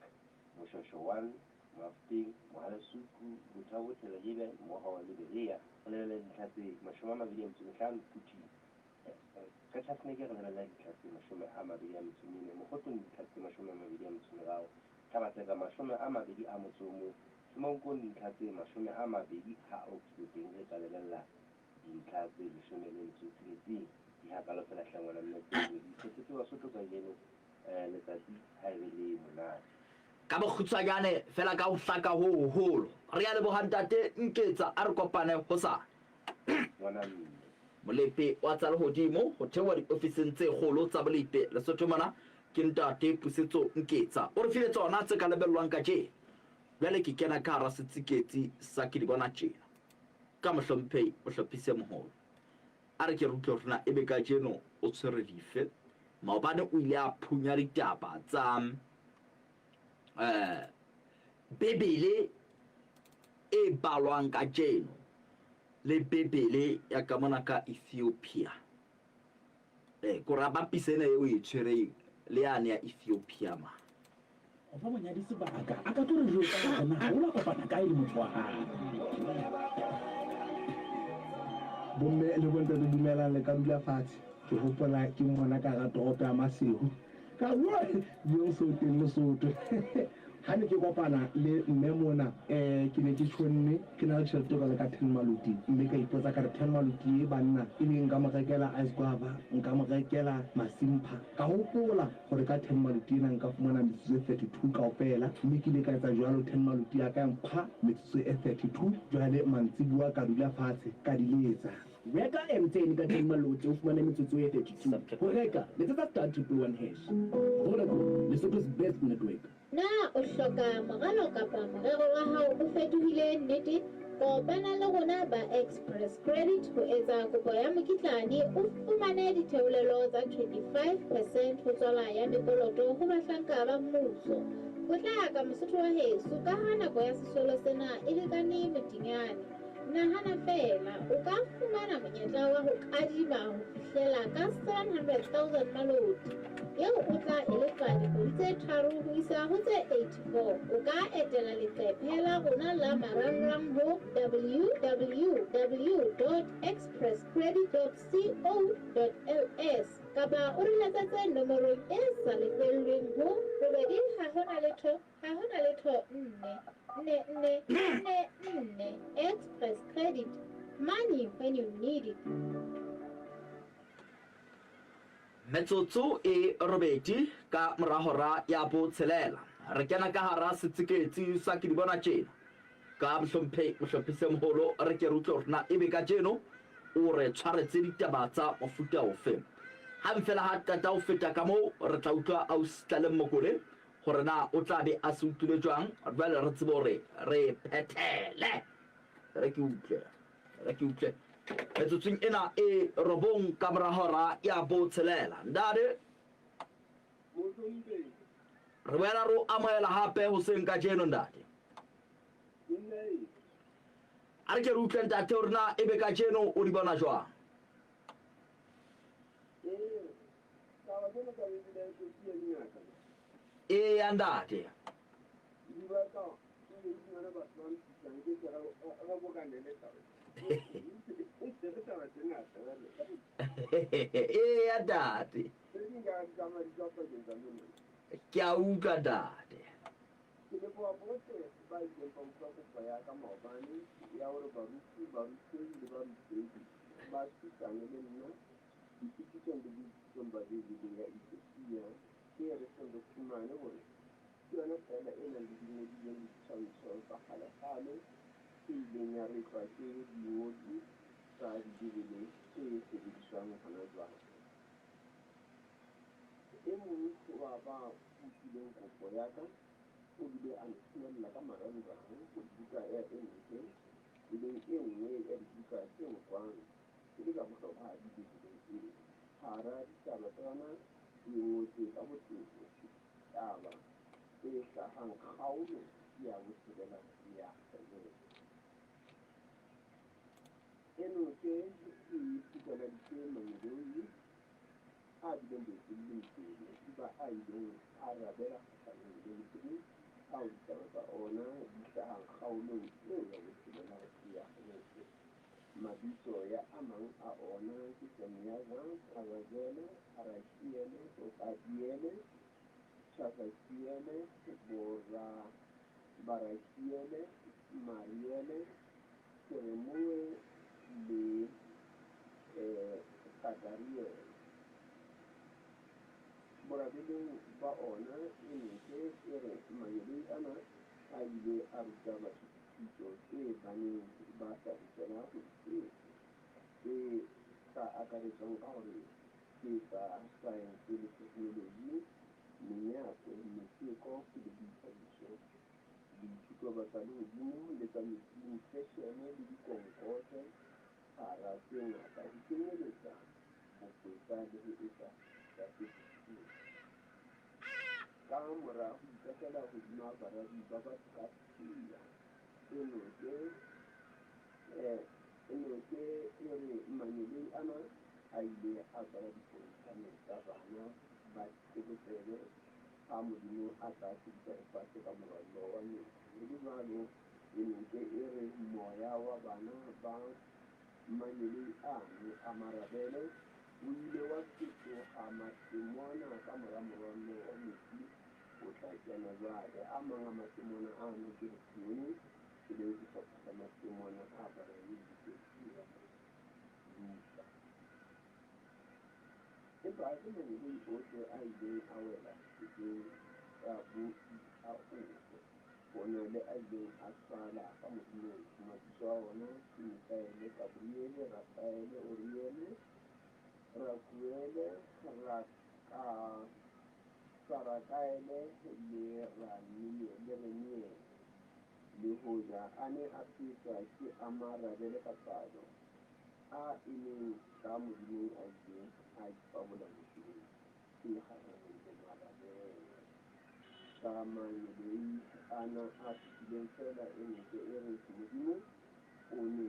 Moshosho 1, Mafeteng, Mohalesuku, Botha-Bothe, Leribe mmoho le Berea, re lebella dintlha tse 25 Quthing. Qachaseneke re lebella dintlha tse 24, Mokgotlong dintlha tse 23, Thaba-Tseka 21, Semonkong dintlha tse 20 ha Oksbo teng re ka lebella dintlha tse 16. Di hakalo fela hle ngwana mme tse dingwe di ikgethetse Basotho kajeno letsatsi ha e be le monate. Ka bokgutshwanyane fela ka ho hlaka ho hoholo. Re a leboha Ntate Nketsa a re kopane hosane. Ngwana mme. Molepe wa tsa lehodimo ho theoha diofising tse kgolo tsa Bolepe Lesotho mona ke Ntate Pusetso Nketsa. O re file tsona tse ka lebellwang kajeno. Jwale ke kena ka hara setsiketsi sa ke di bona tjena. Ka Mohlomphehi Mohlophisi e Moholo. A re ke re utlwe hore na ebe kajeno o tshwere dife. Maobane o ile a phunya ditaba tsa eh Bibele e balwang kajeno le Bibele ya ka mona ka Ethiopia. Eh, kore a bapise ena eo e tshwereng le yane ya Ethiopia ma. Ho fa monyadi sebaka a ka tlo re jwetsa hore na o la kopana kae le motho wa hae. Bomme le bontate dumelang le ka dula fatshe. Ke hopola ke mmona ka hara toropo ya Maseru. Ka bua yo so teng Lesotho. Ha ne ke kopana le mme mona eh ke ne ke tjhonne ke na le tjhelete jwale ka ten maluti mme ka ipotsa ka re ten maluti e banna e be nka mo rekela ice guava nka mo rekela masimpha ka hopola hore ka ten maluti ena nka fumana metsotso e 32 kaofela mme ke ile ka etsa jwalo ten maluti ya ka ya mpha metsotso e 32 jwale mantsibuwa ka dula fatshe ka di letsa. Reka MTN ka ten maloti o fumane metsotso e 32. Ho reka, letsetsa star 111 hash. Vodacom, Lesotho's best network. Na o hloka moralo kapa morero wa hao o fetohile nnete? Kopana le rona ba Express Credit ho etsa kopo ya mokitlane o fumane ditheolelo tsa 25 percent ho tswala ya mekoloto ho bahlanka ba mmuso. Potlaka Mosotho wa heso ka ha nako ya sesolo sena e lekane motinyane. Nahana feela, o ka fumana monyetla wa ho kadima ho fihlela ka 700,000 maloti, eo o tla e lefa dikgwedi tse tharo ho isa ho tse 84. O ka etela leqephe la rona la marangrang ho www.expresscredit.co.ls kapa o re letsetse nomorong e sa lefellweng ho robedi ha ho na letho Ha ho na letho nne, nne, nne, nne, nne. Express Credit. Money when you need it. Metsotso e robedi ka mora hora ya botshelela re kena ka hara setsiketsi sa ke di bona tjena ka mohlomphehi mohlophisi e moholo re ke re utlwe hore na ebe kajeno o re tshwaretse ditaba tsa mofuta ofe. Hang fela ha qeta ho feta ka moo re tla utlwa ausi Tlaleng Mokole Gore na o tla be a se utlwile jwang, jwale re tsebe hore re phethele. Re ke utlwe, re ke utlwe. Metsotsong ena e robong ka mora hora ya botshelela. Ntate, Re boela re o amohela hape hoseng kajeno, ntate. A re ke re utlwe ntate hore na ebe kajeno o di bona jwang. Eya ntate. Eya ntate. Ke a utlwa ntate. Ke leboha bohle ba ileng ba utlwa kopo ya ka maobane ya hore baruti, barutehi le barutehi ba thusane le nna diphuputsong le boithutong ba Bibele ya Ethiopia. Ke re seng re fumane hore ke yona feela e nang le dingodilweng le ditshwantsho tsa kgalekgale tse ileng ya retlwa ke dingodi tsa Dibibele tse sebediswang hona jwale. E mong wa ba utlwileng kopo ya ka o bile a nthomella ka marangrang buka ya Enoke, e leng e nngwe ya dibuka tse nkwang e le tsa bohlokwahadi Bibeleng eo. Hara ditaba tsa yona e ngotswe ka botebo taba e hlahang kgaolong ya botshelela ya Genese. Enoke e fukaladitse mangeloi a bileng boetelleng pele ba a ileng a rabela kgahlanong le Modimo, ao ditaba tsa ona di hlahang kgaolong eo ya botshelela ya Genese. Mabitso ya a mang a ona ke Semiaza, Azazele, Arakiele, Obadiele, Chazakiele, Bora, Barakiele, Mariele, Keremoe le Gadariele. Borabeleng ba ona e ntle e re mangeloi ana a ile a ruta batho dithuto tse ba neng ba sa lokela ho di tseba, tse ka akaretswang ka hore ke tsa saense le theknoloji, menyakwe, metjeko le boithabiso, boithuto ba tsa lehodimo le tsa metsing, feshene le dikonkote, hara tse ngata, ho kenyeletsa bokweta le ho etsa tsa tse bosula. Ka mora ho itahlela hodima baradi ba batho ka tshiya, Enoke Enoke e re mangeloi ana a ile a tswala dipontshane tsa bana ba ditlokotsebe ha Modimo a tla fedisa lefatshe ka morwallo wa metsi. Ho le jwalo, Enoke e re moya wa bana ba mangeloi ano a marabele o ile wa fetoha matemona ka mora morwallo wa metsi o tla kena jwale. A mang a matemona ano ke Legione, e leng sehlopha sa matemona a bareng Ethiopia, Luka. Empa hase mangeloi ohle a ileng a wela sebeng sa boithaopo. Ho na le a ileng a sala ka Modimong. Mabitso a ona ke Mikaele, Gabriele, Rafaele, Uriele, Raguele, Raka, Sarakaele le le Remiele. Le hoja a ne a fetwa ke a marabele ka palo, a emeng ka Modimong a ile a ipabola metseng e kgahlanong le marabele. Ka mangeloi ana a supileng feela, Enoke e re Modimo o ne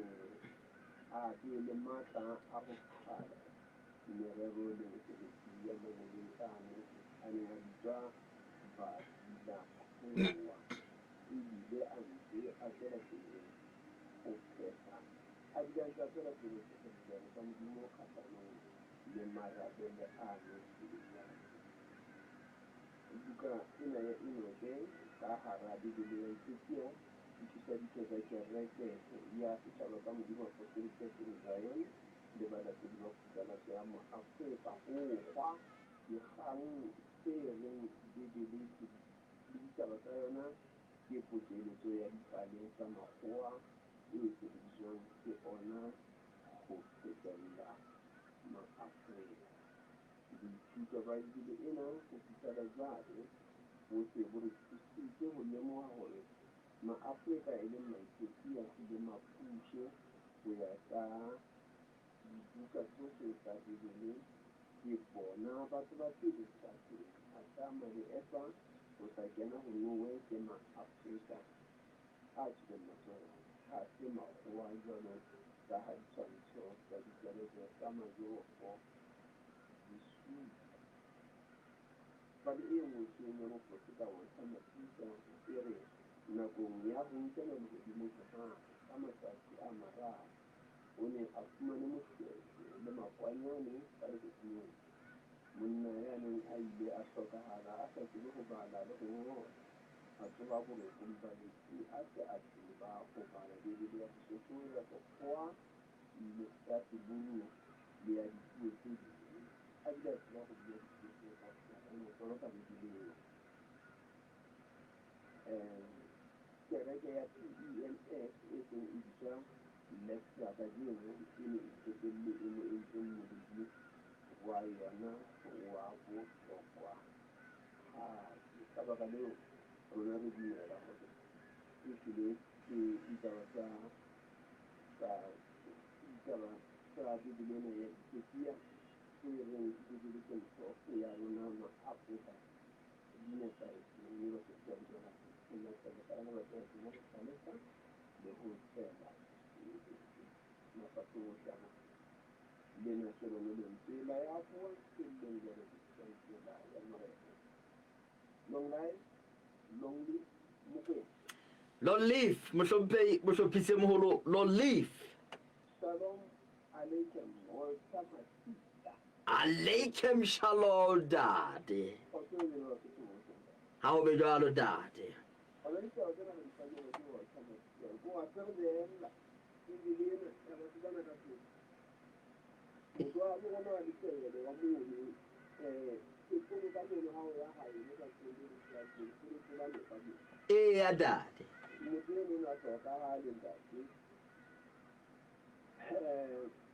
a be le matla a ho qhala merero le mesebetsi ya mangeloi ano a neng a bitswa Badulakgowa, ebile a ntse a tswela pele ho phetha a bile a ntse a tswela pele ho phetha ditaelo tsa Modimo kgahlanong le marabele ano le jwalo. Buka ena ya Enoke ka hara Bibele ya Ethiopia e thusa ditho tsa Kereke ya Setjhaba sa Modimo Apostolic Church in Zion le balatedi ba Phutlalatso ya Moafrika ho kgwa dikgang tse reng Bibele ke le ditaba tsa yona ke pokeletso ya dipale tsa makgowa e sebediswang ke ona ho qhekella Maafrika. Boithuto ba Bibele ena ho fihlela jwale bo se bo re thusitse ho lemoha hore Maafrika e leng Maethiopia le Makushe ho ya ka dibuka tsohle tsa Bibele ke bona batho ba pele lefatsheng. Adama le Eva Ho tla kena ho Noe ke Ma-Afrika a tswileng matsoho, ha se Makgowa jwalo ka ha ditshwantsho tsa dikereke tsa majoro di supa. Pale e ngotsweng ya moprofeta Walter Mafisa e re nakong ya ho nkelwa lehodimong ha hae ka matsatsi a mararo, o ne a fumane moshweshwe le makwanyane ka lehodimong. Monna ya neng a ile a hlokahala a sa tsebe ho bala le ho ngola, a tsoha borokong ba lefu a se a tseba ho bala Bibele ya Sesotho, ya Sekgowa le ya Seburu le ya dipuo tse ding, a bile a tseba ho bua dipuo tseo kaofela ka ho toloka Bibeleng. Kereke ya PEMF e seng e bitswa Lefra kajeno e ne e qetelle e mo entse moledi wa yona wa bohlokwahadi. Ka baka leo, rona re dumela hore ehlile ke ditaba tsa, tsa, ditaba tsa Bibele ena ya Ethiopia tse reng Bibele ke mpho ya rona Ma-Afrika di nepahetse, mme Basotho ba lokela ho latela ka ba tseba ho hlalosa le ho tshela mafapheng ohle a bophelo. Lena ke lona lentswe la ya buang sellong jwalo bitswang tsela ya Morena. Long life, long live, Mokwena. Long live, mohlomphehi mohlophisi e moholo, long live. Shalom Aleichem, Walter Masita. Aleichem shalom, ntate. Kgotso e be le Basotho bohle, ntate. Ha ho be jwalo, ntate. Hona ditaba tsena re di fanyelwa ke Walter Masita. Ko wa se re beella Bibele ena ya batho bana ka thoko. Motho wa bo rona wa Letswele wa mono, sekolo ka mono ha o ya haeno ka sekolo le seakeng, se le tsela noka moo. Eya, ntate. Motho eno o ne a hlokahale, ntate.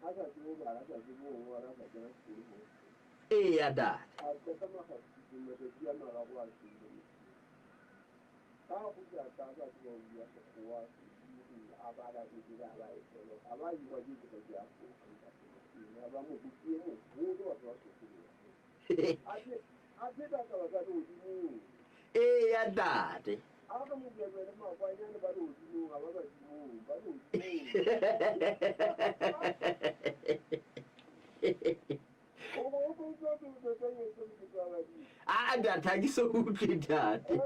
A sa tsebe ho bala, a sa tsebe ho ngola, a sa kena sekolo hohle. Eya, ntate. A qeta makgapitseng matsatsi a mararo a shwele motho. Ha a kgutla a tla a sa tseba ho bua Sekgowa, Seburu, a bala Bibele a ba e toloka, a ba a jewa ke kereke ya Fora, ntate Mosweu, a ba moruti e moholo wa tseba Sotho le yena. A a pheta taba tsa lehodimong. Eya, ntate. A re Mokeme le Makwanyane ba lehodimong, ha ba badimong, ba lehodimong. Aa ntate, ha ke so utlwe ntate.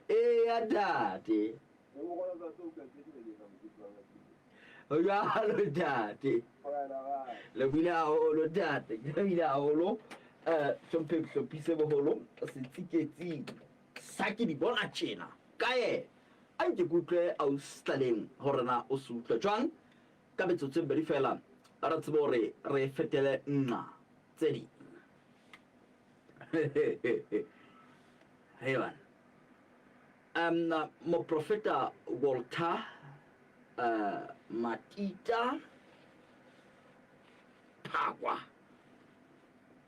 Eya ntate. Jwalo ntate. Le buile haholo ntate. Ke buile haholo. Eh, hlomphe hlophise boholo setsiketsing sa ke di bona tjena ka yena. A nke ke utlwe ausi Tlaleng hore na o se utlwa jwang. Ka metsotso e mmedi feela re tsebe hore re fetele nqa tse ding. Hei bana. Um, moprofeta Walter uh, Matita Phakwa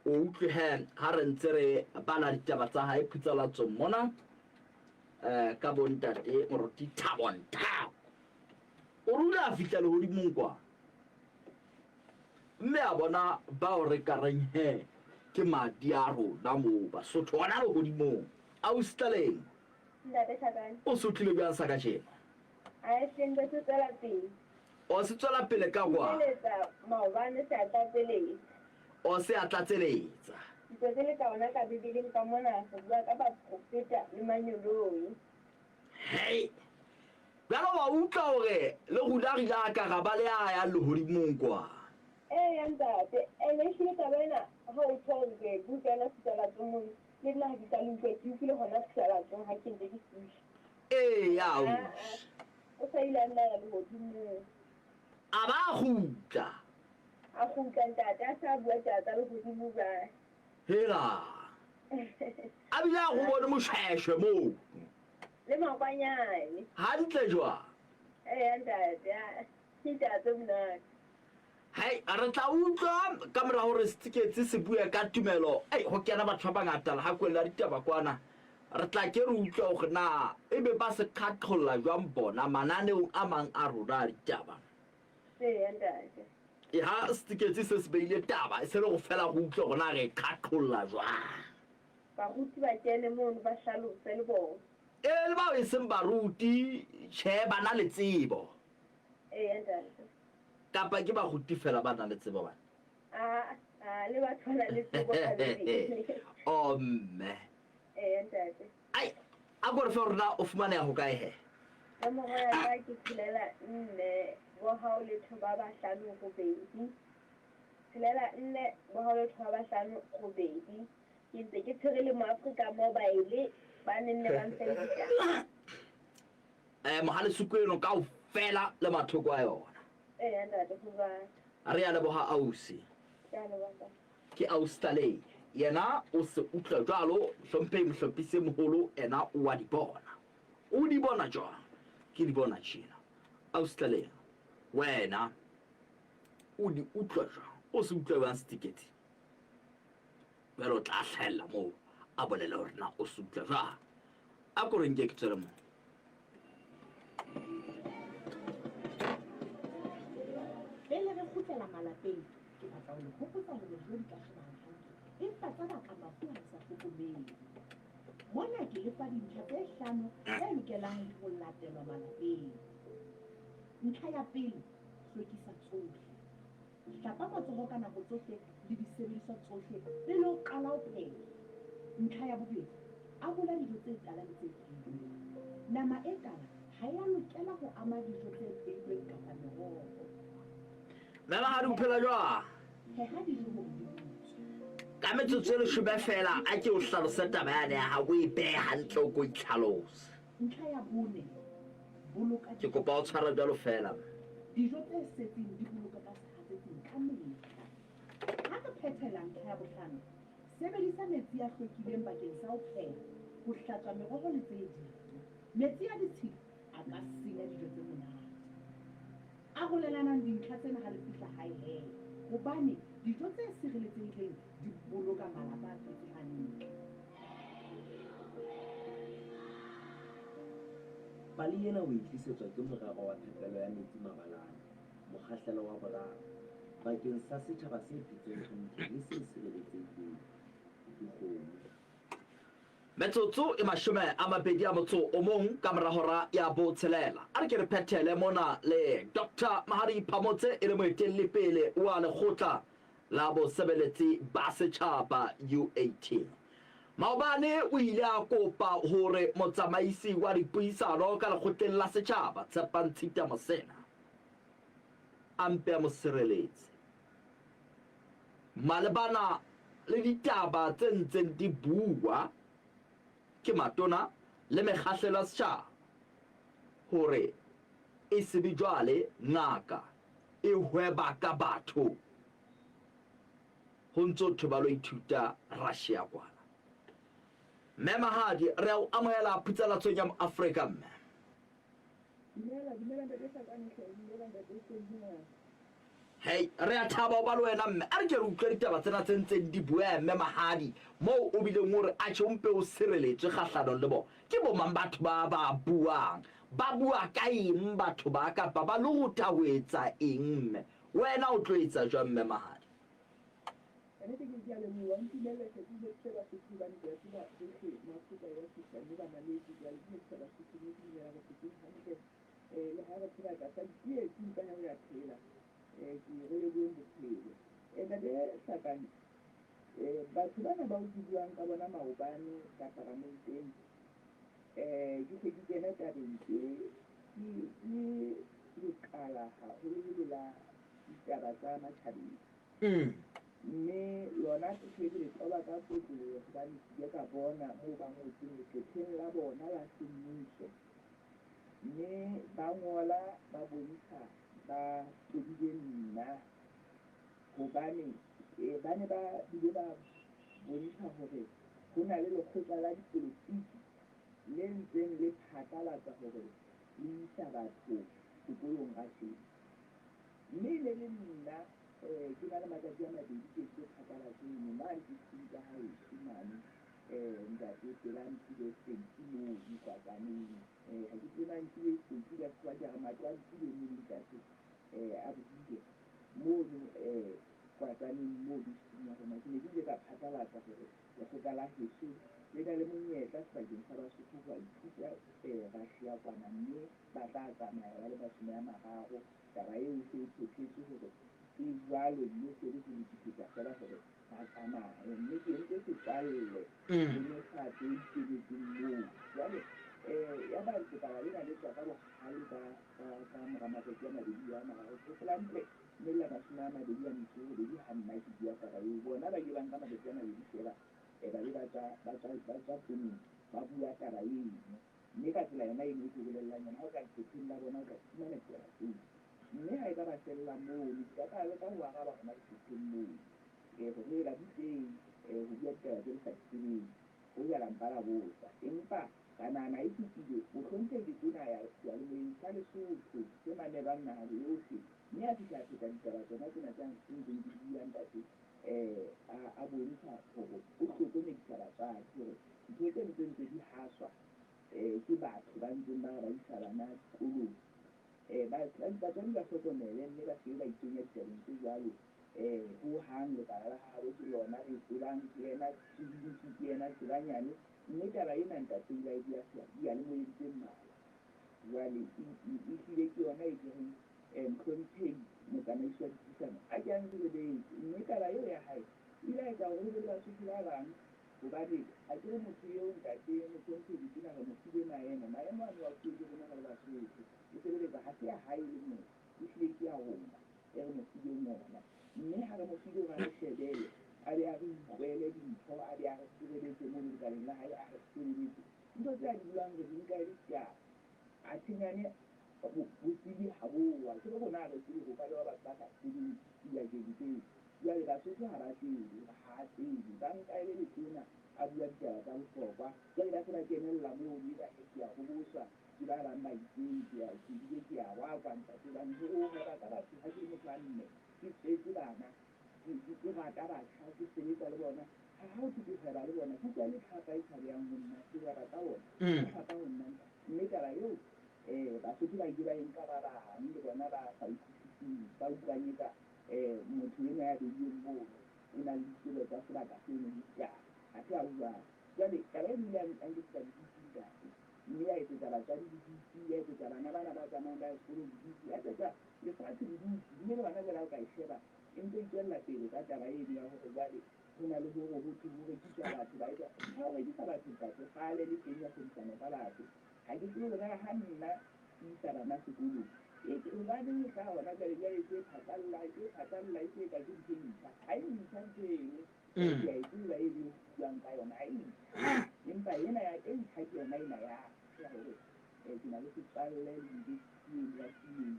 o utlwe he ha re ntse re bala ditaba tsa hae phutsalatsong mona. Eh, ka bontate moruti Thabo Nthako. O re o ile a fihla lehodimong kwa mme a bona bao re ka reng he ke madi a rona moo Basotho hona lehodimong. Ausi Tlaleng, Ntate Hlakane. o sotlile bjang sa kajeno? A hle ntate tswela pele. O se tswela pele ka kwa? Eletsa maobane se a tlatseletsa. O se a tlatseletsa. Ditsotsi le ka ona ka Bibeleng ka mona re bua ka baprofeta le manyoloi. Hei! Bjalo wa utlwa hore le rona re ile ra ka ra ba le a yang lehodimong kwa. Eya ntate, ene ehlile taba ena ha o tjho hore ke buka yona Sitalatsong mono, le nna ha ke qale utlwa, ke utlwile hona Sitalatsong ha ke ntse ke fihla. Eya ausi. O sa ile a nna ya lehodimong. A ba a kgutla. A kgutla ntate a sa bua taba tsa lehodimo jwale. Hela. A bile a go bone moshweshwe moo. Le makwanyane. Hantle jwang? Eya ntate, ke taba tse monate. Hei, re tla utlwa ka mora hore setsiketsi se bue ka tumelo. Ei, ho kena batho ba bangata lehakoeng la ditaba kwana. Re tla ke re utlwe hore na ebe ba se qhaqholla jwang bona mananeong a mang a rona a ditaba. Eya ntate. E ha setiketsi se se beile taba, e se le go fela go utlwe gore na re e qhaqholla jwang. Baruti ba kene mono ba hlalose le bona. E le bao e seng baruti, tjhe, ba na le tsebo. Eya, ntate. Kapa ke baruti fela ba nang le tsebo bana? Aa, aa, le batho ba na le tsebo ka Bibele. Oh, mme. Eya, ntate. Ai, a ko re fe hore na o fumaneha hokae he? Nomoro ya ka ke 64 bohao letho ba bahlano robedi. 64 bohao letho ba bahlano robedi. Ke ntse ke tshwere le Moafrika Mobile ba nenne ba mfe le ditaba. Eh, Mohalesuku eno kaofela le mathoko a yona. Eya ntate, ho jwalo. Re a leboha ausi. Ke a leboha ntate. Ke ausi Tlaleng. Yena o se utlwa jwalo, mohlomphehi mohlophisi e moholo ena o a di bona. O di bona jwang? Ke di bona tjena. Ausi Tlaleng, wena o di utlwa jwang? O se utlwa jwang setiketi? Jwale o tla hlahella moo a bolele hore na o se utlwa jwang. A ko re nke ke tswele moo. Pele re kgutlela malapeng, ke batla ho le hopotsa hore dijo di ka shebahala hantle empa tsa baka mafu ha re sa hlokomele. Mona ke le fa dintlha tse hlano tse lokelang ho latelwa malapeng. Ntlha ya pele, hlwekisa tsohle. Hlapa matsoho ka nako tsohle le disebediswa tsohle pele o qala ho pheha. Ntlha ya bobedi, arola dijo tse tala le tse phehilweng. Nama e tala ha e a lokela ho ama dijo tse phehilweng kapa meroho. Memahadi o phela jwang? Pheha dijo hore di butswe. Ka metsotso e leshome feela a ke o hlalose taba yane ya hao, o e behe hantle o ko itlhalose. Ntlha ya bone, boloka Ke kopa o tshware jwalo feela. Dijo tse setseng di boloka ka sehatsetsing ka mehla. Ha re phethela ntlha ya bohlano, sebedisa metsi a hlwekileng bakeng sa ho pheha, ho hlatswa meroho le tse ding. Metsi a ditshila a ka senya dijo tse monate. Arolelanang dintlha tsena ha le fihla hae he, hobane dijo tse sireletsehileng di boloka malapa a phetse hantle. Pale ena o e tlisetswa ke Morero wa Phepelo ya Metsi Mabalane, Mokgahlelo wa Boraro, bakeng sa setjhaba se phetseng hantle le se sireletsehileng. Dikgomo. Metsotso e 21 ka mora hora ya botshelela. A re ke re phethele mona le Doctor Mahadi Phamotse e le moetelli pele wa lekgotla la bosebeletsi ba setjhaba UAT. Maobane o ile a kopa hore motsamaisi wa dipuisano ka lekgotleng la setjhaba Tshepang Tshita Mosena a mpe a mo sireletse malebana le ditaba tse ntseng di bua ke matona le mekgahlelo ya setjhaba hore e se be jwale ngaka e hweba ka batho ho ntso thwe ba lo ithuta Russia kwana. Mme Mahadi, re a o amohela phutsalatsong ya Moafrika mme. Dumela, dumela ntate Hlakane hle, dumela ntate Sehina. Hei, re a thaba ho ba le wena mme. A re ke re utlwe ditaba tsena tse ntseng di bueha mme Mahadi, moo o bileng o re atjhe o mpe o sireletswe kgahlanong le bona. Ke bo mang batho ba ba buang? Ba bua ka eng batho ba kapa ba lorotha ho etsa eng mme? Wena o tlo etsa jwang mme Mahadi? Ka nnete ke ke a leboha, ntumelle hle ke dumedise Basotho hobane ke a tseba bohle maAfrika ya fihla mme bamametse. Ke a le dumedisa Basotho mme ke dumela re phetseng hantle le ha re phela tlasa ditsietsi empa he re a phela. Ke re leboheng bophelo. Ntate Hlakane, batho bana bao ke buang ka bona maobane ka paramenteng, ke hle ke kene tabeng ke ke ke lekala haholoholo la ditaba tsa matjhabeng. Mme lona ke le qoba ka kotloloho hobane ke ile ka bona moo ba ngotseng leqepheng la bona la semmuso. Mme ba ngola ba bontsha ba tobile nna hobane ba ne ba bile ba bontsha hore ho na le lekgotla la dipolotiki le ntseng le phatlalatsa hore le isa batho sekolong Russia. Mme e ne le nna ke na le matsatsi a mabedi ke entse phatlalatso eno mane ke seng ka haeso mane ntate pela Ntile Seitsi moo Mokwatsaneng. Ha ke tsebe na Ntile Seitsi ka Sekgowa ke re matlo a Ntile mono ntate a bodile. Mono Kwatsaneng moo district ya rona, ke ne ke ile ka phatlalatsa hore lekgotla la heso le na le monyetla sebakeng sa Basotho ho ithuta Russia kwana, mme ba tla tsamaya ba le 30. Taba eo e se e phethetswe hore e jwalo, mme se le ho lokisetsa feela hore ba tsamaye. Mme ke entse setswalle le mekgatlo e ikemetseng moo. Jwale yaba lekala lena le tswa ka bohale ka mora matsatsi a 2 a 3. Ke hopola hantle mme la 28 ha nna ke bua taba eo. Bona ba ile ba nka matsatsi a 2 feela, ba be ba tswa ponong, ba bua taba eno. Mme ka tsela yona eno e ke bolellang yona, ha o ka leqepheng la bona o tla fumana ditaba tseo. Mme ha e ka ba fella moo, ke ka leka ho araba hona leqepheng moo, hore la butleng ho bua ditaba tse le sa di tsebeng, ho jala mpa la botsa. Empa ka nahana e fetile, mohlomphehi Letona ya seyalemoyeng sa Lesotho se mamelwang naha yohle, mme a fihla a pheta ditaba tsona tsena tse ntseng ke di bua ntate, a bontsha hore o hlokomedisa batswadi hore ntho tse ntse ntse di haswa ke batho ba ntseng ba re ba isa bana sekolong. Batswadi ba hlokomele mme ba se ba ikenya ditabeng tse jwalo. Hohang lekala la habo ke lona le tsebang, ke yena Tsidintsi, ke yena Tsebanyane. Mme taba ena ntate o ile a e bua diyalemoyeng tse mmalwa. Jwale ehlile ke yona e ke reng mohlomphehi motsamaisi wa dipuisano a ke a nsireletse. Mme taba eo ya hae e ile a etsa hore ho be le Basotho ba bang, hobane ha ke re motho eo ntate mohlomphehi Letona re mo file maemo. Maemo ano a fuwe ke rona re le Basotho. E sebeletsa ha se ya hae le mong, ehlile ke ya rona e re mo fileng yona. Mme ha re mo file hore a re shebele, a be a re utlwele dintho, a be a re sireletse mono lekaleng la hae, a re sireletse. Ntho tse a di buang re di nka e le ditaba. Atjhenyane botsebi ha bowa. Ke re rona ha re tsebe ho ka bewa batho ba sa tsebeng dibakeng tseo. Jwale Basotho ha ba tsebe hore ha a tsebe. Ba nka e le Letona a bua ditaba tsa bohlokwa. Jwale ba se ba kenella mono, eba he ke a hoboswa ke ba bang ba itseng, ke bile ke a wakwa ntate. Hobane ho hweba ka batho ha ke le motho wa mme, ke tswetse bana, ke rata batjha, ke sebetsa le bona. Ha ho thwe ke hweba le bona, ke utlwa e le tlhapa e tshabehang ho nna. Ke hweba ka bona, ke tlhapa ho nna. Mme taba eo Basotho ba ile ba e nka ba bang le bona ba sa utlwisising, ba utlwang eka motho enwa ya beilweng mono o na le ditsebo tsa sebaka seno le ditaba. Ha se a jwalo. Jwale taba eno ile ya nketsetsa bodutu ntate, mme ya etsetsa batswadi bodutu, ya etsetsa bana bana ba tsamayang ba ya sekolong bodutu, ya etsetsa lefatshe bodutu. Mme le hona jwale ha o ka e sheba, e ntse e tswella pele ka taba eno ya hore jwale ho na le hore ho thwe ho rekiswa batho, ba etsa ha ho rekisa batho ntate, kgale le teng ya kgwebisano ka batho. Ha ke tsebe hore na ha nna ke isa bana sekolong, hobaneng e hlaha hona jwale, jwale e se e phatlalla, e se e phatlalla, e se e ka ke ntho e ntjha. Ha e ntjha ntho eno, ke a e tseba e le buang ka yona, ha e ntjha. Empa ena ya e ntjha ke yona ena ya hore ke na le setswalle le university eno ya TUD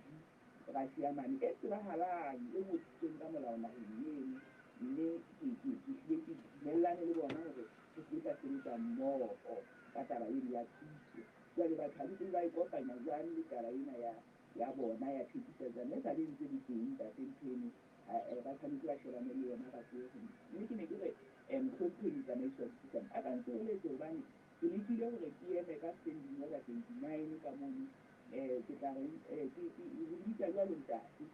Russia mane e tsebahalang, e ngodisitsweng ka molao naheng eno. Mme ke hlile ke dumellane le bona hore re se ka sebetsa mmoho ka taba eno ya thuto. Jwale batho ha ke tsebe ba e kopanya jwang le taba ena ya bona ya thekisetsa, mme esale e ntse le teng ntate ntho eno, ba tshwanetse ba shebane le yona ba tsebe ho. Mme ke ne ke re mohlomphehi motsamaisi wa dipuisano a ka nsireletse, hobane ke lekile hore ke eme ka standing order 29 ka mono. Ke tla reng, ke o bitsa jwalo ntate,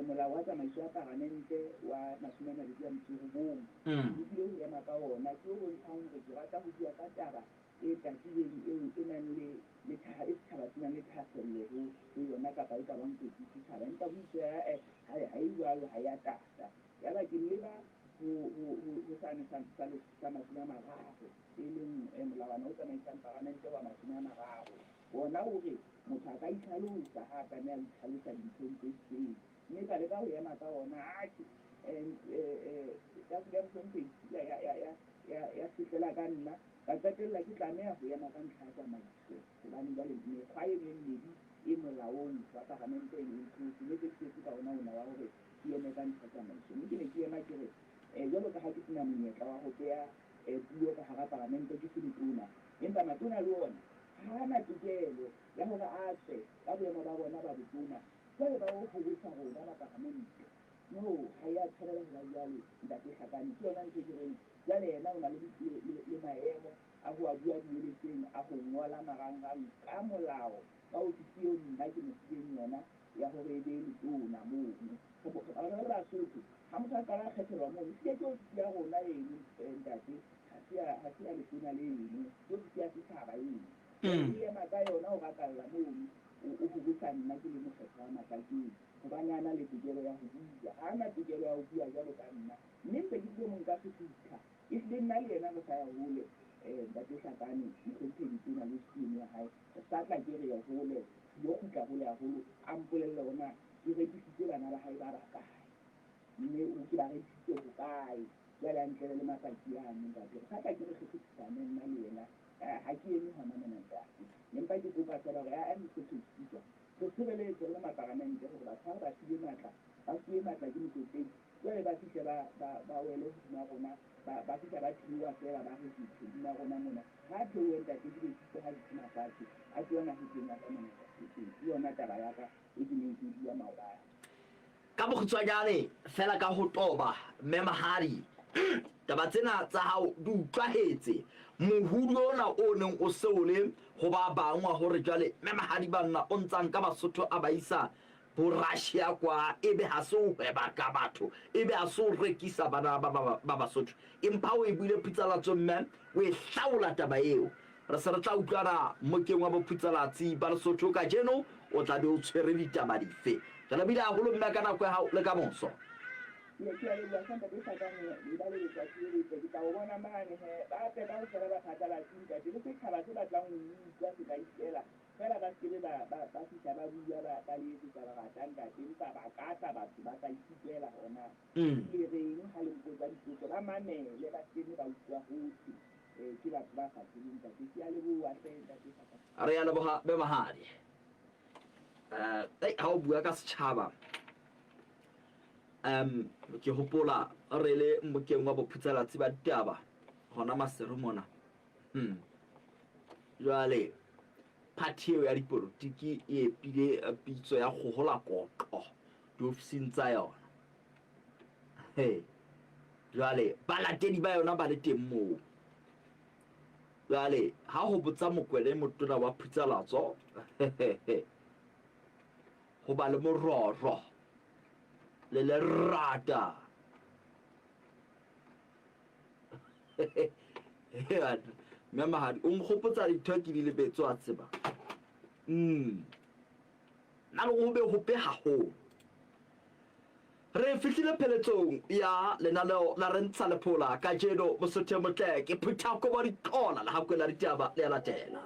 molao wa tsamaiso ya paramente wa 29. Ke lekile ho ema ka ona, ke o bontshang hore ke rata ho bua ka taba e tatileng eo e nang le e setjhaba se nang le thahasello ho yona, kapa e ka bang kotsi setjhaba. Empa ho itswe ha e jwalo, ha ya tata. Yaba ke leba ho sane sa 30, e leng molawana o tsamaisang paramente wa 30. Ona o re motho a ka itlhalosa ha a tlameha ho itlhalosa dinthong tse itseng. Mme ka leka ho ema ka ona, atjhe, tafole ya mohlomphehi ya fetela ka nna. Ka qetella ke tlameha ho ema ka ntlha ya tsamaiso, hobane jwale mekgwa eno e mmedi e molaong wa paramente e ne e ntlotse, mme se ke setse ka ona ona wa hore ke eme ka ntlha tsamaiso. Mme ke ne ke ema ke re, jwalo ka ha ke sena monyetla wa ho beha puo ka hara paramente, ke se letona, empa matona le ona ha ana tokelo ya hore a tswe ka boemo ba bona ba botona, jwale ba o hobosa rona ba paramente. No, ha ya tshwanela ho ba jwalo ntate Hlakane. Ke yona ntho e ke reng jwale yena o na le maemo a ho a bua dieletseng, a ho ngola marangrang ka molao ka ofisi eo nna ke mo fileng yona. ya hore e be letona mono. Re re le Basotho, ha motho a qala a kgethelwa mono, ehlile ke ofisi ya rona eno, ntate, ha se ya, ha se ya letona leno, ke ofisi ya setjhaba eno. Jwale e ema ka yona ho rakalla mono, o, o hobosa nna ke le mokgethwa wa Matlakeng, hobane a na le tokelo ya ho bua. Ha a na tokelo ya ho bua jwalo ka nna. Mme ntse ke tlilo mo nka sefutha. Ehlile nna le yena re sa ya hole, Ntate Hlakane, Mohlomphehi Letona le scheme ya hae, re sa tla ke re ye hole, re ilo kgutla hole haholo, a mpolelle hore na ke rekisitse bana ba hae ba bakae, mme o ke ba rekisitse hokae. Jwale a ntlele le mapaki ano, ntate. Re sa tla ke re kgekgethisane nna le yena. Ha ke eme hona mona, ntate. Ne mpa ke kopa feela hore ae Mohlomphehi Speaker, re sireletse re le maparamente hore batho ha re ba file matla, ba fuwe matla ke Motlotlehi, Jwale ba fihle ba, ba, ba wele hodima rona, ba, ba fihla ba theoha feela ba re zethe hodima rona mona. Ha a theohe ntate ke be ke utlwe ha dutse mafatshe, a tsoa mahetleng a ka mona ntate. Ee, ke yona taba ya ka e ke neng ke e bua maobane. Ka bokgutshwanyane feela ka ho toba, Mme Mahadi, taba tsena tsa hao di utlwahetse. Mohudu ona o neng o se o le ho ba bang wa hore jwale Mme Mahadi banna o ntsa nka Basotho a ba isa Bo Russia kwa ebe ha se ho hweba ka batho, ebe ha se ho rekisa bana ba ba ba Basotho. Empa o e buile Phutsalatso mme o e hlaola taba eo. Re se re tla utlwana mokeng wa Bophutsalatsi ba Lesotho kajeno o tla be o tshwere ditaba dife. Re lebohile haholo mme ka nako ya hao le ka moso. Ee, ke a leboha hle ntate Hlakane, eba le letsatsi le letle. Ke tla o bona mane he. Ba tle kaofela baphatlalatsi ntate, le setjhaba se batlang ho utlwa se ka ikela. Feela ba se ke be ba, ba, ba fihla ba bua ba, ba le etsetsa lerata, ntate, empa ba ka tla batho ba tla ikutlwela hore na le reng ha le mpotsa dipotso. Ba mamele, ba se ke be ba utlwa hothwe eh, ke batho ba sa tsebeng, ntate. Ke a leboha hle, ntate Hlakane. Re a leboha Mme Mahadi. Eh, ei, ha o bua ka setjhaba, um ke hopola re le mmokeng wa bophutsalatsi ba ditaba hona Maseru mona. Hmm. Jwale phathi eo ya dipolotiki e epile eh, pitso ya kgohola koqo diofising tsa yona. He. Jwale balatedi ba yona ba le teng moo. Jwale ha ho botsa Mokwele motona wa Phutsalatso ho ba le mororo le lerata. Mme Mahadi o nkgopotsa dintho ke di lebetse wa tseba. Nna le ho be hope haholo. Re fihlile pheletsong ya lenaneo la Re Ntsha Lephola kajeno. Mosotho e motle ke phutha kobo ditlola lehakwe la ditaba le a latela.